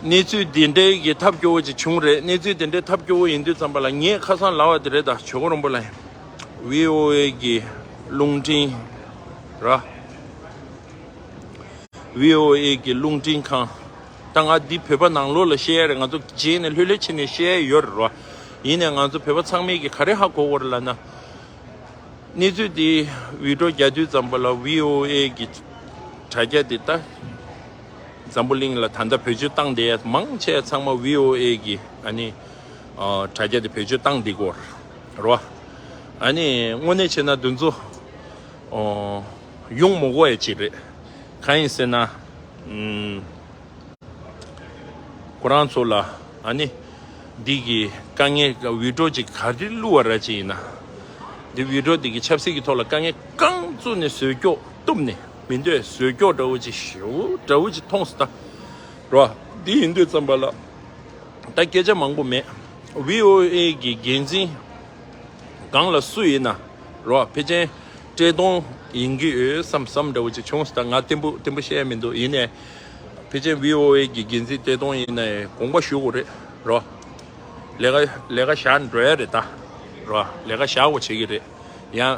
གནས་ཚུལ་འདི་འདྲའི་གི་ཐབས་སྐྱོ་བོ་ཅིག་བྱུང་རེད། གནས་ཚུལ་འདི་འདྲའི་ཐབས་སྐྱོ་བོ་ཡིན་དུས་ཙམ་པ་ལ་ངས་ཁ་སང་ལབ་པ་དེ་རེད། ད་ཇོ་བོ་རིན་པོ་ལ་ཡིན། བྷི་ཨོ་ཨེ་གི་རླུང་འཕྲིན་ར། བྷི་ཨོ་ཨེ་གི་རླུང་འཕྲིན་ཁང་། ད་ང་འདི་བོད་པ་ནང་ལོགས་ལ་བཤད་ཡ་རེད། ང་ཚོ་རྗེས་ནས་ལྷོད་ལྷོད་བྱས་ནས་བཤད་ཡ་ཡོད་རེད་རོ། ཡིན་ནའི་ང་ཚོ་བོད་པ་ཚང་མས་ཀྱི་ག་རེ་ཧ་གོ་དགོས་རེད་ལབ་ན། གནས་ཚུལ་འདི་བི་ཌི་ཡོ་རྒྱག་དུས་ཙམ་པ་ལ་བྷི་ཨོ་ཨེ་གི་དྲ་རྒྱ་འདི་ད་འཛམ་བུ་གླིང་ལ་ད་ལྟ་བེད་སྤྱོད་བཏང་བསྡད་ཡ་མང་ཆེ་ཚང་མ་བྷི་ཨོ་ཨེ་གི་ཨ་ནི་ཨ་དྲ་རྒྱ་འདི་བེད་སྤྱོད་བཏང་བསྡད་ཀྱི་ཡོད་རེད་རོ། ཨ་ནི་དངོས་གནས་བྱས་ན་འདི་ཚོ་ཨོ་ཡོང་མི་དགོས་ཡ་ཅིག་རེད། གང་ཡིན་ཟེར་ན། ཨུམ། ཁོ་རང་ཚོ་ལ་ཨ་ནི་འདི་གི་དཀའ་ངལ་བི་ཌི་ཡོ་ཅིག་ག་རེ་བླུགས་པ་ར་ཅིག་ཡིན་ན། འདི་བི་ཌི་ཡོ་འདི་གི་ཆབ་སྲིད་ཀྱི་ཐོག་ལ་དཀའ་ངལ་རྐང་བཙུགས་ནས་བཟོས་སྐྱོག་གཏུབ་ནས་མི་འདོད་བཟོས་སྐྱོག་འདྲ་བོ་ཅིག་ཞེ་པོ་འདྲ་བོ་ཅིག་མཐོང་སོང་ད། རོ། འདི་ཡིན་དུས་ཙམ་པ་ལ་ད་སྐད་ཆ་མང་པོ་མེད། བྷི་ཨོ་ཨེ་གི་འགན་འཛིན་སྒང་ལ་སུ་ཡིན་ན། རོ། ཕལ་ཆེར་བཀྲས་མཐོང་ཡིན་གྱི་ཡོད་བསམ་བསམ་འདྲ་བོ་ཅིག་བྱུང་སོང་ད། ང་བརྟན་པོ་བརྟན་པོ་བཤད་ཡ་མི་འདུག་ཡིན་ནའི་ཕལ་ཆེར་བྷི་ཨོ་ཨེ་གི་འགན་འཛིན་བཀྲས་མཐོང་ཡིན་ནའི་དགོངས་པ་ཞུ་དགོས་རེད་རོ། ལས་ཀ་ལས་ཀ་བཞག་འགྲོ་ཡ་རེད་ད། རོ། ལས་ཀ་བཞག་དགོས་བྱེད་ཀྱི་རེད། ཡང་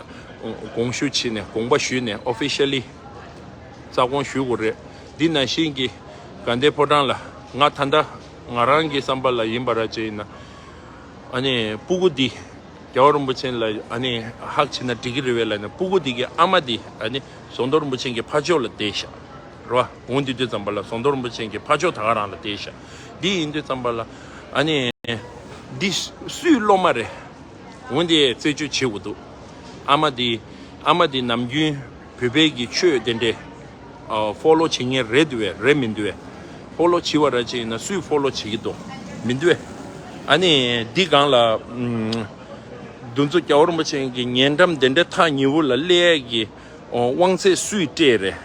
དགོངས་ཞུ་བྱས་ནས་དགོངས་པ་ཞུས་ནས་ཨོ་ཕི་ཤལ་ལི་རྩ་དགོངས་ཞུ་དགོས་རེད། འདི་ནང་བཞིན་གྱི་དགའ་ལྡན་ཕོ་བྲང་ལ་ང་ད་ལྟ་ང་རང་གི་བསམ་པ་ལ་ཡིན་པ་ར་ཅིག་ཡིན་ན། ཨ་ནི་སྤུ་གུ་འདི་རྒྱལ་བ་རིན་པོ་ཆེ་ལ་ཨ་ནི་ཧག་བྱས་ན་འགྲིག་གི་རེད་བས་ལབ་ནས། སྤུ་གུ་འདི་གི་ཨ་མ་འདི་ཨ་ནི་ཟམ་གདོང་རིན་པོ་ཆེ་གི་ཕར་ཕྱོགས་ལ་བསྡད་ཤག་རོ། འོང་དུས་དུས་ཙམ་པ་ལ་ཟམ་གདོང་རིན་པོ་ཆེ་གི་ཕར་ཕྱོགས་ད་ག་རང་ལ་བསྡད་ཤག་འདི་ཡིན་དུས་ཙམ་པ་ལ་ཨ་ནི་འདི་སུའི་སློབ་མ་རེད། འོན་ཏེ་རྩད་གཅོད་བྱེད་དགོས་འདུག་ཨ་མ་འདི་ཨ་མ་འདི་ནམ་རྒྱུན་བོད་པའི་གི་ཆོས་དེ་འདྲས་ཨ་ཕོ་ལོ་བྱེད་མཁན་རེད་འདུག་བས་རེད་མི་འདུག་བས། ཕོ་ལོ་བྱེད་པ་ར་ཅིག་ཡིན་ན་སུས་ཕོ་ལོ་བྱེད་ཀྱི་འདུག་མི་འདུག་བས། ཨ་ནི་འདི་སྒང་ལ་ཨུམ་འདི་ཚོ་རྒྱལ་བ་རིན་པོ་ཆེ་གི་ཉེ་འགྲམ་དེ་འདྲས་ཐག་ཉེ་བོ་ལ་སླེབས་ཡས་ཀྱི་ཨོ་དབང་ཚད་སུས་སྤྲད་རེད།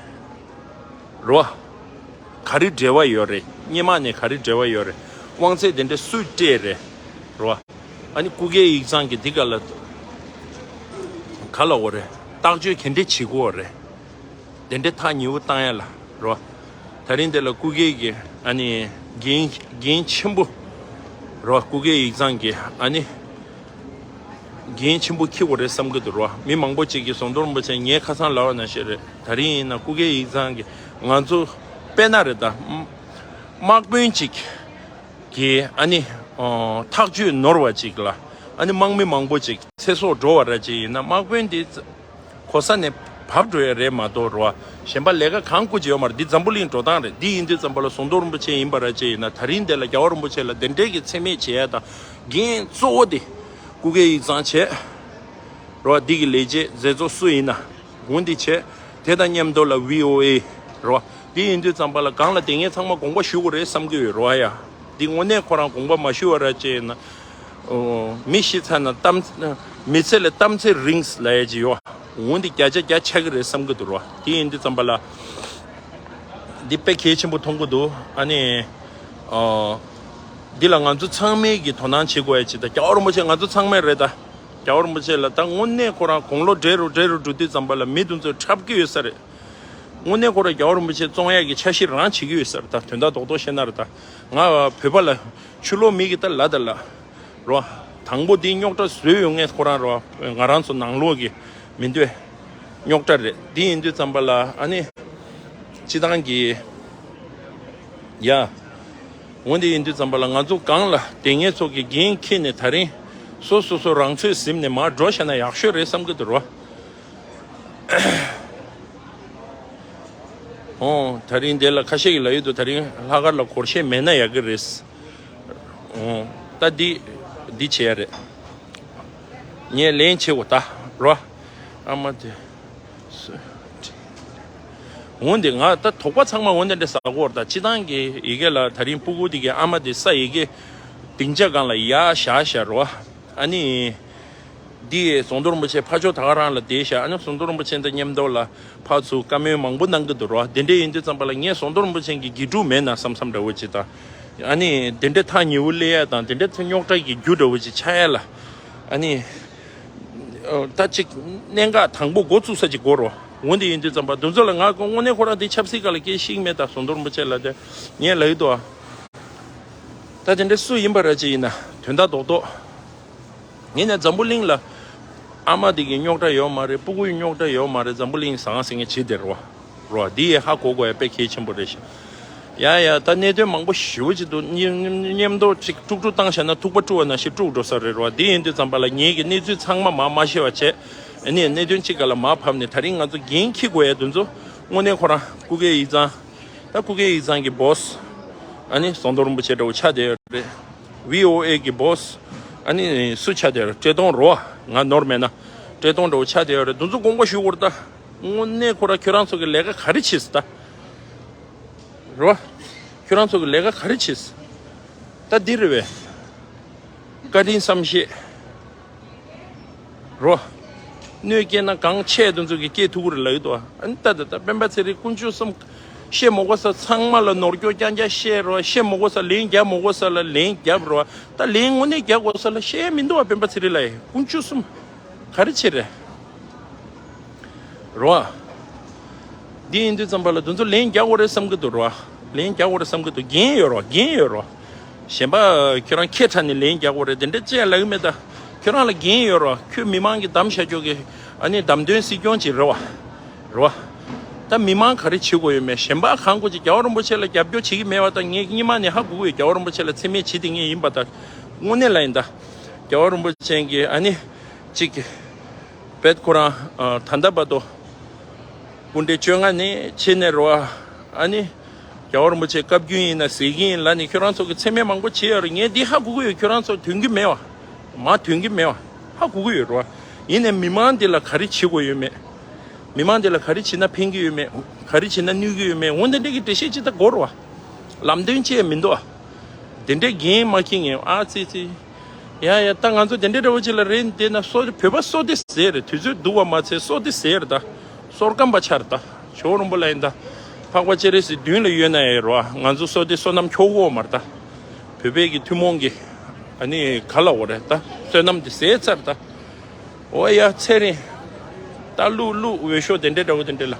རོ། ག་རེ་འབྲེལ་བ་ཡོད་རེད། སྔོན་མ་ནས་ག་རེ་འབྲེལ་བ་ཡོད་རེད། དབང་ཚད་དེ་འདྲ་སུས་སྤྲད་རེད། རོ། ཨ་ནི་སྐུ་སྒེར་ཡིག་ཚང་གི་འདི་ག་ལ་ག་ལ་འོ་རེད། བརྟག་དཔྱད་ག་འདྲ་བྱེད་དགོས་རེད། དེ་འདྲ་ཐག་ཉེ་བོ་བཏང་ཡ་ལ། རོ། ད་རིང་དེ་ལ་སྐུ་སྒེར་གྱི་ཨ་ནི་འགན་འགན་ཆེན་པོ། རོ། སྐུ་སྒེར་ཡིག་ཚང་གི་ཨ་ནི། འགན་ཆེན་པོ་འཁྱེར་དགོས་རེད་བསམ་གྱི་འདུག་རོ། མི་མང་པོ་ཅིག་གིས་ཟམ་གདོང་རིན་པོ་ཆེ་ངས་ཁ་སང་ལབ་པ་ནང་བཞིན་རེད། ད་རིང་ཡིན་ན་སྐུ་སྒེར་ཡིག་ཚང་གི་ང་ཚོ་དཔེར་ན་རེད་ད། དམག་དཔོན་ཅིག་གིས་ཨ་ནི་ཨོ་ཐག་གཅོད་ནོར་བ་ཅིག་ལ་ཨ་ནི་དམག་མི་མང་པོ་ཅིག་ཚེ་སྲོག་འགྲོ་བ་ར་ཅིག་ཡིན་ན་དམག་དཔོན་དེ་གོ་ས་ནས་བབས་འགྲོ་ཡ་རེད་མ་གཏོགས་རོ། གཞན་པ་ལས་ཀ་གང་དགོས་ཀྱི་ཡོད་མ་རེད། འདི་འཛམ་བུ་གླིང་འགྲོ་སྟངས་རེད། འདི་ཡིན་དུས་ཙམ་པ་ལ་ཟམ་གདོང་རིན་པོ་ཆེ་ཡིན་པ་ར་ཅིག་ཡིན་ན། ད་རིང་དེ་ལ་རྒྱལ་བ་རིན་པོ་ཆེ་ལ་དེ་འདྲའི་གི་མཚན་སྨད་བྱེད་ཡ་དང་འགན་གཙོ་བོ་དེ་སྐུ་སྒེར་ཡིག་ཚང་བྱས། རོ། འདི་གི་ལས་བྱེད་མཛད་གཙོ་སུ་ཡིན་ན་འོ་འདི་བྱས། དེ་དང་མཉམ་དུ་ལ་བྷི་ཨོ་ཨེ། རོ། འདི་ཡིན་དུས་ཙམ་པ་ལ་སྒང་ལ་དེ་ངས་ཚང་མ་དགོངས་པ་ཞུ་དགོས་རེད་བསམ་གྱི་ཡོད་རོ་ཨ་ཡ། འདི་དངོས་གནས་ཁོ་རང་དགོངས་པ་མ་ཞུ་བ་ར་བྱས་ན། ཨོ། མི་ཤི་ཚར་ན་གཏམ། མི་ཚེ་ལ་གཏམ་ཚེ་རིང་ལབ་ཡ་ཅིག་ཡོད། འོ་འདི་བརྒྱ་ཆ་བརྒྱ་ཆགས་ཀྱི་རེད་བསམ་གྱི་འདུག་རོ། དེ་ཡིན་དུས་ཙམ་པ་ལ་འདི་དཔེ་གལ་ཆེན་པོ་མཐོང་གི་འདུག་ཨ་ནི། ཨོ། འདི་ལ་ང་ཚོ་ཚང་མས་ཀྱི་དོ་སྣང་བྱེད་དགོས་ཡ་ཅིག་ད། རྒྱལ་བ་རིན་པོ་ཆེ་ང་ཚོ་ཚང་མས་རེད་ད། རྒྱལ་བ་རིན་པོ་ཆེ་ལ་ད་དངོས་གནས་ཁོ་རང་དགུང་ལོ་བགྲེས་རུ་བགྲེས་རུ་འགྲོ་དུས་ཙམ་པ་ལ་མི་དེ་ཚོས་འཁྲབ་ཀྱི་ཡོད་ས་རེད། དངོས་གནས་ཁོ་རང་རྒྱལ་བ་རིན་པོ་ཆེ་བཙོང་ཡག་གི་འཆར་གཞི་རང་བྱེད་ཀྱི་ཡོད་ས་རེད་ད། དོན་དག་རྡོག་རྡོག་བཤད་ན་རེད་ད། ང་བོད་པ་ལ་ཕྱི་ལོགས་མི་གི་ད་ལབ་ད་ལབ། རོ། དང་པོ་འདི་རྙོག་དྲ་བཟོས་ཡོང་མཁན་ཁོ་རང་རོ། ང་རང་ཚོ་ནང་ལོགས་ཀྱི་མི་འདོད་རྙོག་དྲ་རེད། འདི་ཡིན་དུས་ཙམ་པ་ལ་ཨ་ནི་སྤྱི་བཏང་གི་ཡ། འོ་འདི་ཡིན་དུས་ཙམ་པ་ལ་ང་ཚོ་སྒང་ལ་དེ་ངེད་ཚོ་གི་འགན་འཁྱེར་ནས་ད་རིང་སོ་སོ་སོ་རང་ཚོད་ཟིན་ནས་མར་འགྲོ་བྱས་ན་ཡག་ཤོས་རེད་བསམ་གི་འདུག་རོ། ཨོ། ད་རིང་འདི་ལ་ཁ་ཤས་ཀྱིས་ལབ་ཡོད་འདུག་ད་རིང་ལྷག་དཀར་ལ་སྒོར་གཞས་མེད་ན་ཡག་གི་རེད། ཨོ། ད་འདི་འདི་བྱས་ཡ་རེད། ངས་ལན་བྱེད་དགོས་ད་རོ། ཨ་མ་དེ། འོན་ཏེ་ང་ད་དོགས་པ་ཚང་མ་འོན་ཏེ་འདྲ་ཟ་གོ་ར། ད་སྤྱི་བཏང་གི་ཡི་གེ་ལ་ད་རིང་སྤུ་གུ་དེ་གའི་ཨ་མ་དེ་ས་ཡི་གེ་སྡིངས་ཆ་སྒང་ལ་ཡར་བཞག་བཞག་རོ། ཨ་ནི། འདི་ཟམ་གདོང་རིན་པོ་ཆེ་ཕར་ཕྱོགས་ད་ག་རང་ལ་བསྡད་བཞག་ཨ་ནི་ཟམ་གདོང་རིན་པོ་ཆེ་དང་མཉམ་དུ་ལ་ཕར་ཚུར་བཀའ་མོལ་མང་པོ་གནང་གི་འདུག་རོ། དེ་འདྲ་ཡིན་དུས་ཙམ་པ་ལ་ངས་ཟམ་གདོང་རིན་པོ་ཆེ་གི་དགེ་ཕྲུག་མེད་ན་བསམ་བསམ་འདྲ་བོ་ཅིག་དང་། ཨ་ནི་དེ་འདྲ་ཐག་ཉེ་བོ་སླེབས་ཡ་དང་དེ་འདྲ་ཚེ་རྙོག་དྲ་གི་རྒྱུ་འདྲ་བོ་ཅིག་ཆགས་ཡ་ལ། ཨ་ནི། ཨོ། ད་ཅིག་གནད་འགག་དང་པོ་འགོ་བཙུགས་ས་ཅིག་དགོས་རོ། འོ་འདི་ཡིན་དུས་ཙམ་པ་འདི་ཚོ་ལ་ང་དངོས་གནས་ཁོ་རང་འདི་ཆབ་སྲིད་སྒང་ལ་སྐད་ཤེས་ཀྱི་མེད་ད། ཟམ་གདོང་རིན་པོ་ཆེ་ལ་དེ་ངས་ལབ་ཀྱི་འདུག་ཨ། ད་དེ་འདྲ་སུ་ཡིན་པ་ར་ཅིག་ཡིན་ན་དོན་དག་རྡོག་རྡོག་ངས་ནས་འཛམ་བུ་གླིང་ལ་ཨ་མ་དེ་གི་རྙོག་དྲ་ཡོད་མ་རེད། སྤུ་གུའི་རྙོག་དྲ་ཡོད་མ་རེད། འཛམ་བུ་གླིང་ཟང་ཟིང་ངེ་བྱེད་དེ་རོ། རོ། འདི་ཡི་ཧ་གོ་དགོས་ཡ་དཔེ་གལ་ཆེན་པོ་རེད་ཤག་ཡ་ཡ། ད་གནད་དོན་མང་པོ་ཞེ་པོ་ཅིག་འདུག་སྙེམས་སྙེམས་སྙེམས་མདོག་ཅིག་དཀྲུག་དཀྲུག་བཏང་བཞག་ན་ཐུག་པ་དཀྲུག་པ་ནང་བཞིན་དཀྲུག་འགྲོ་ས་རེད་རོ། འདི་ཡིན་དུས་ཙམ་པ་ལ་ངེད་ཀྱི་གནས་ཚུལ་ཚང་མ་མར་མ་ཤེས་པ་བྱས། ཨ་ནི་གནད་དོན་གཅིག་ག་ལ་མར་ཕབ་ནས་ད་རིང་ང་ཚོ་འགན་འཁྱེར་དགོས་ཡ་དེ་ཚོ་དངོས་གནས་ཁོ་རང་སྐུ་སྒེར་ཡིག་ཚང་། ད་སྐུ་སྒེར་ཡིག་ཚང་གི་བོ་སི། ཨ་ནི་ཟམ་གདོང་རིན་པོ་ཆེ་འདྲ་བོ་ཆགས་བསྡད་ཡོད་རེད། བྷི་ཨོ་ཨེ་གི་བོ་སི། ཨ་ནི་སུ་ཆགས་བསྡད་ཡོད་རེད། བཀྲས་མཐོང་རོ། ང་ནོར་མེད་ན། བཀྲས་མཐོང་འདྲ་བོ་ཆགས་བསྡད་ཡོད་རེད། དེ་ཚོ་དགོངས་པ་ཞུ་དགོས་རེད་ད། དངོས་གནས་ཁོ་རང་ཁྱོད་རང་ཚོ་གི་ལས་ཀ་ག་རེ་བྱས་ཟེར་ད། རེད་བ། ཁྱོད་རང་ཚོ་གི་ལས་ཀ་ག་རེ་བྱས་ཟེར། ད་འདི་རེད་བས། བཀའ་དྲིན་བསམ་ཤེས། རོ། གནོད་སྐྱེལ་ན་གང་ཆེ་དེ་ཚོ་གི་སྐྱེལ་ཐུབ་ཀྱི་རེད་ལབ་ཀྱི་འདུག་ཨ་ནི་ད་ད་ད་སྤེན་པ་ཚེ་རིང་དཀོན་མཆོག་གསུམ། བཤད་མ་དགོས་ས་ཚང་མ་ལ་ནོར་སྐྱོ་རྐྱང་རྐྱང་བཤད་རོ། བཤད་མ་དགོས་ས་ལན་རྒྱག་མ་དགོས་ས་ལ་ལན་རྒྱབ་རོ། ད་ལན་དངོས་གནས་རྒྱག་དགོས་ས་ལ་བཤད་མི་འདུག་ཨ། སྤེན་པ་ཚེ་རིང་ལགས་ཡ། དཀོན་མཆོག་གསུམ། ག་རེ་བྱེད་རེད། རོ། འདི་ཡིན་དུས་ཙམ་པ་ལ་དེ་ཚོ་ལན་རྒྱག་དགོས་རེད་བསམ་གྱི་འདུག་རོ། ལན་རྒྱག་དགོས་རེད་བསམ་གྱི་འདུག་འགན་ཡོད་རོ། འགན་ཡོད་རོ། གཞན་པ་ཁྱོད་རང་ཁྱད་ཁྲ་ནས་ལན་རྒྱག་དགོས་རེད་དེ་འདྲ་ཅེས་ལབ་ཀྱི་མེད་ད། ཁྱོད་རང་ལ་འགན་ཡོད་རོ། ཁྱོད་མི་མང་གི་བདམས་བཞག་ཆོག་གི། ཨ་ནི་བདམས་ཐོན་སྲིད་སྐྱོང་ཅིག་རེད་བ། རེད་བ། ད་མི་མང་ག་རེ་བྱེད་དགོས་ཡོད་མེད། གཞན་པ་གང་དགོས་ཅིག་རྒྱལ་བ་རིན་པོ་ཆེ་ལ་རྒྱབ་སྐྱོར་བྱེད་ཀྱི་མེད་བ། ད་ངས་སྔོན་མ་ནས་ཧ་གོ་གི་ཡོད། རྒྱལ་བ་རིན་པོ་ཆེ་ལ་མཚན་སྨད་བྱེད་དེ་ངས་ཡིན་པ་ད། དངོས་གནས་ལ་ཡིན་ད། རྒྱལ་བ་རིན་པོ་ཆེ་གི་ཨ་ནི། ཅིག་བེད་ཁོ་རང་ཨ། ད་ལྟ་བར་དུ་སྐུ་ཕྲེང་བཅོ་ལྔ་ནས་ཕྱི་ནས་རོ། ཨ་ནི་རྒྱལ་བ་རིན་པོ་ཆེ་བཀའ་བརྒྱུད་ཡིན་ན་ཟེར་གྱི་ཡིན་ལབ་ནས་ཁྱོད་རང་ཚོ་གི་མཚན་སྨད་མང་པོ་བྱེད་ཡ་རེད། ངས་འདི་ཧ་གོ་གི་ཡོད། ཁྱོད་རང་ཚོ་དོན་གྱི་མེད་བ། མ་དོན་གྱི་མེད་བ། ཧ་གོ་གི་ཡོད་རོ། ཡིན་ནའི་མི་མང་འདི་ལ་ག་རེ་བྱེད་དགོས་ཡོད་མེད། མི་མང་འདི་ལ་ག་རེ་བྱེད་ན་ཕན་གྱི་ཡོད་མེད། ག་རེ་བྱེད་ན་གནོད་ཀྱི་ཡོད་མེད། འོ་འདི་འདྲ་གི་འགྲེལ་བཤད་ཅིག་ད་དགོས་རེད་བ། ལམ་སྟོན་ཅིག་མི་འདུག་ཨ། དེ་འདྲའི་འགན་མ་འཁྱེར་ངས་ཨ་ཙི་ཙི། ཡ་ཡ། ད་ང་ཚོ་དེ་འདྲའི་འདྲ་བོ་ཅིག་ལ་རེད་འདི་ན་སོ། བོད་པ་སོ་དེ་ཟེར་རེད། དུས་ཚོད་སྡུག་པ་མ་ཚད་སོ་དེ་ཟེར་རེད་ད། སོར་སྐམ་པ་ཆགས་རེད་ད། ཇོ་བོ་རིན་པོ་ལ་ཡིན་ད། འཕགས་པ་སྤྱན་རས་གཟིགས་མདུན་ལ་ཡོད་ན་ཡང་རོ། ང་ཚོ་སོ་དེ་བསོད་ནམས་འཁྱོག་གོ་མ་རེད་ད། བོད་པའི་གི་ཐུན་མོང་གི་ཨ་ནི་ག་ལ་འོ་རེད་ད། བསོད་ནམས་དེ་ཟད་ཚར་ད། འོ་ཡ། ཚེ་རིང་། ད་ལུག་ལུག་འོས་ཤོག་དེ་འདྲའི་འདྲ་བོ་དེ་འདྲ་ལ།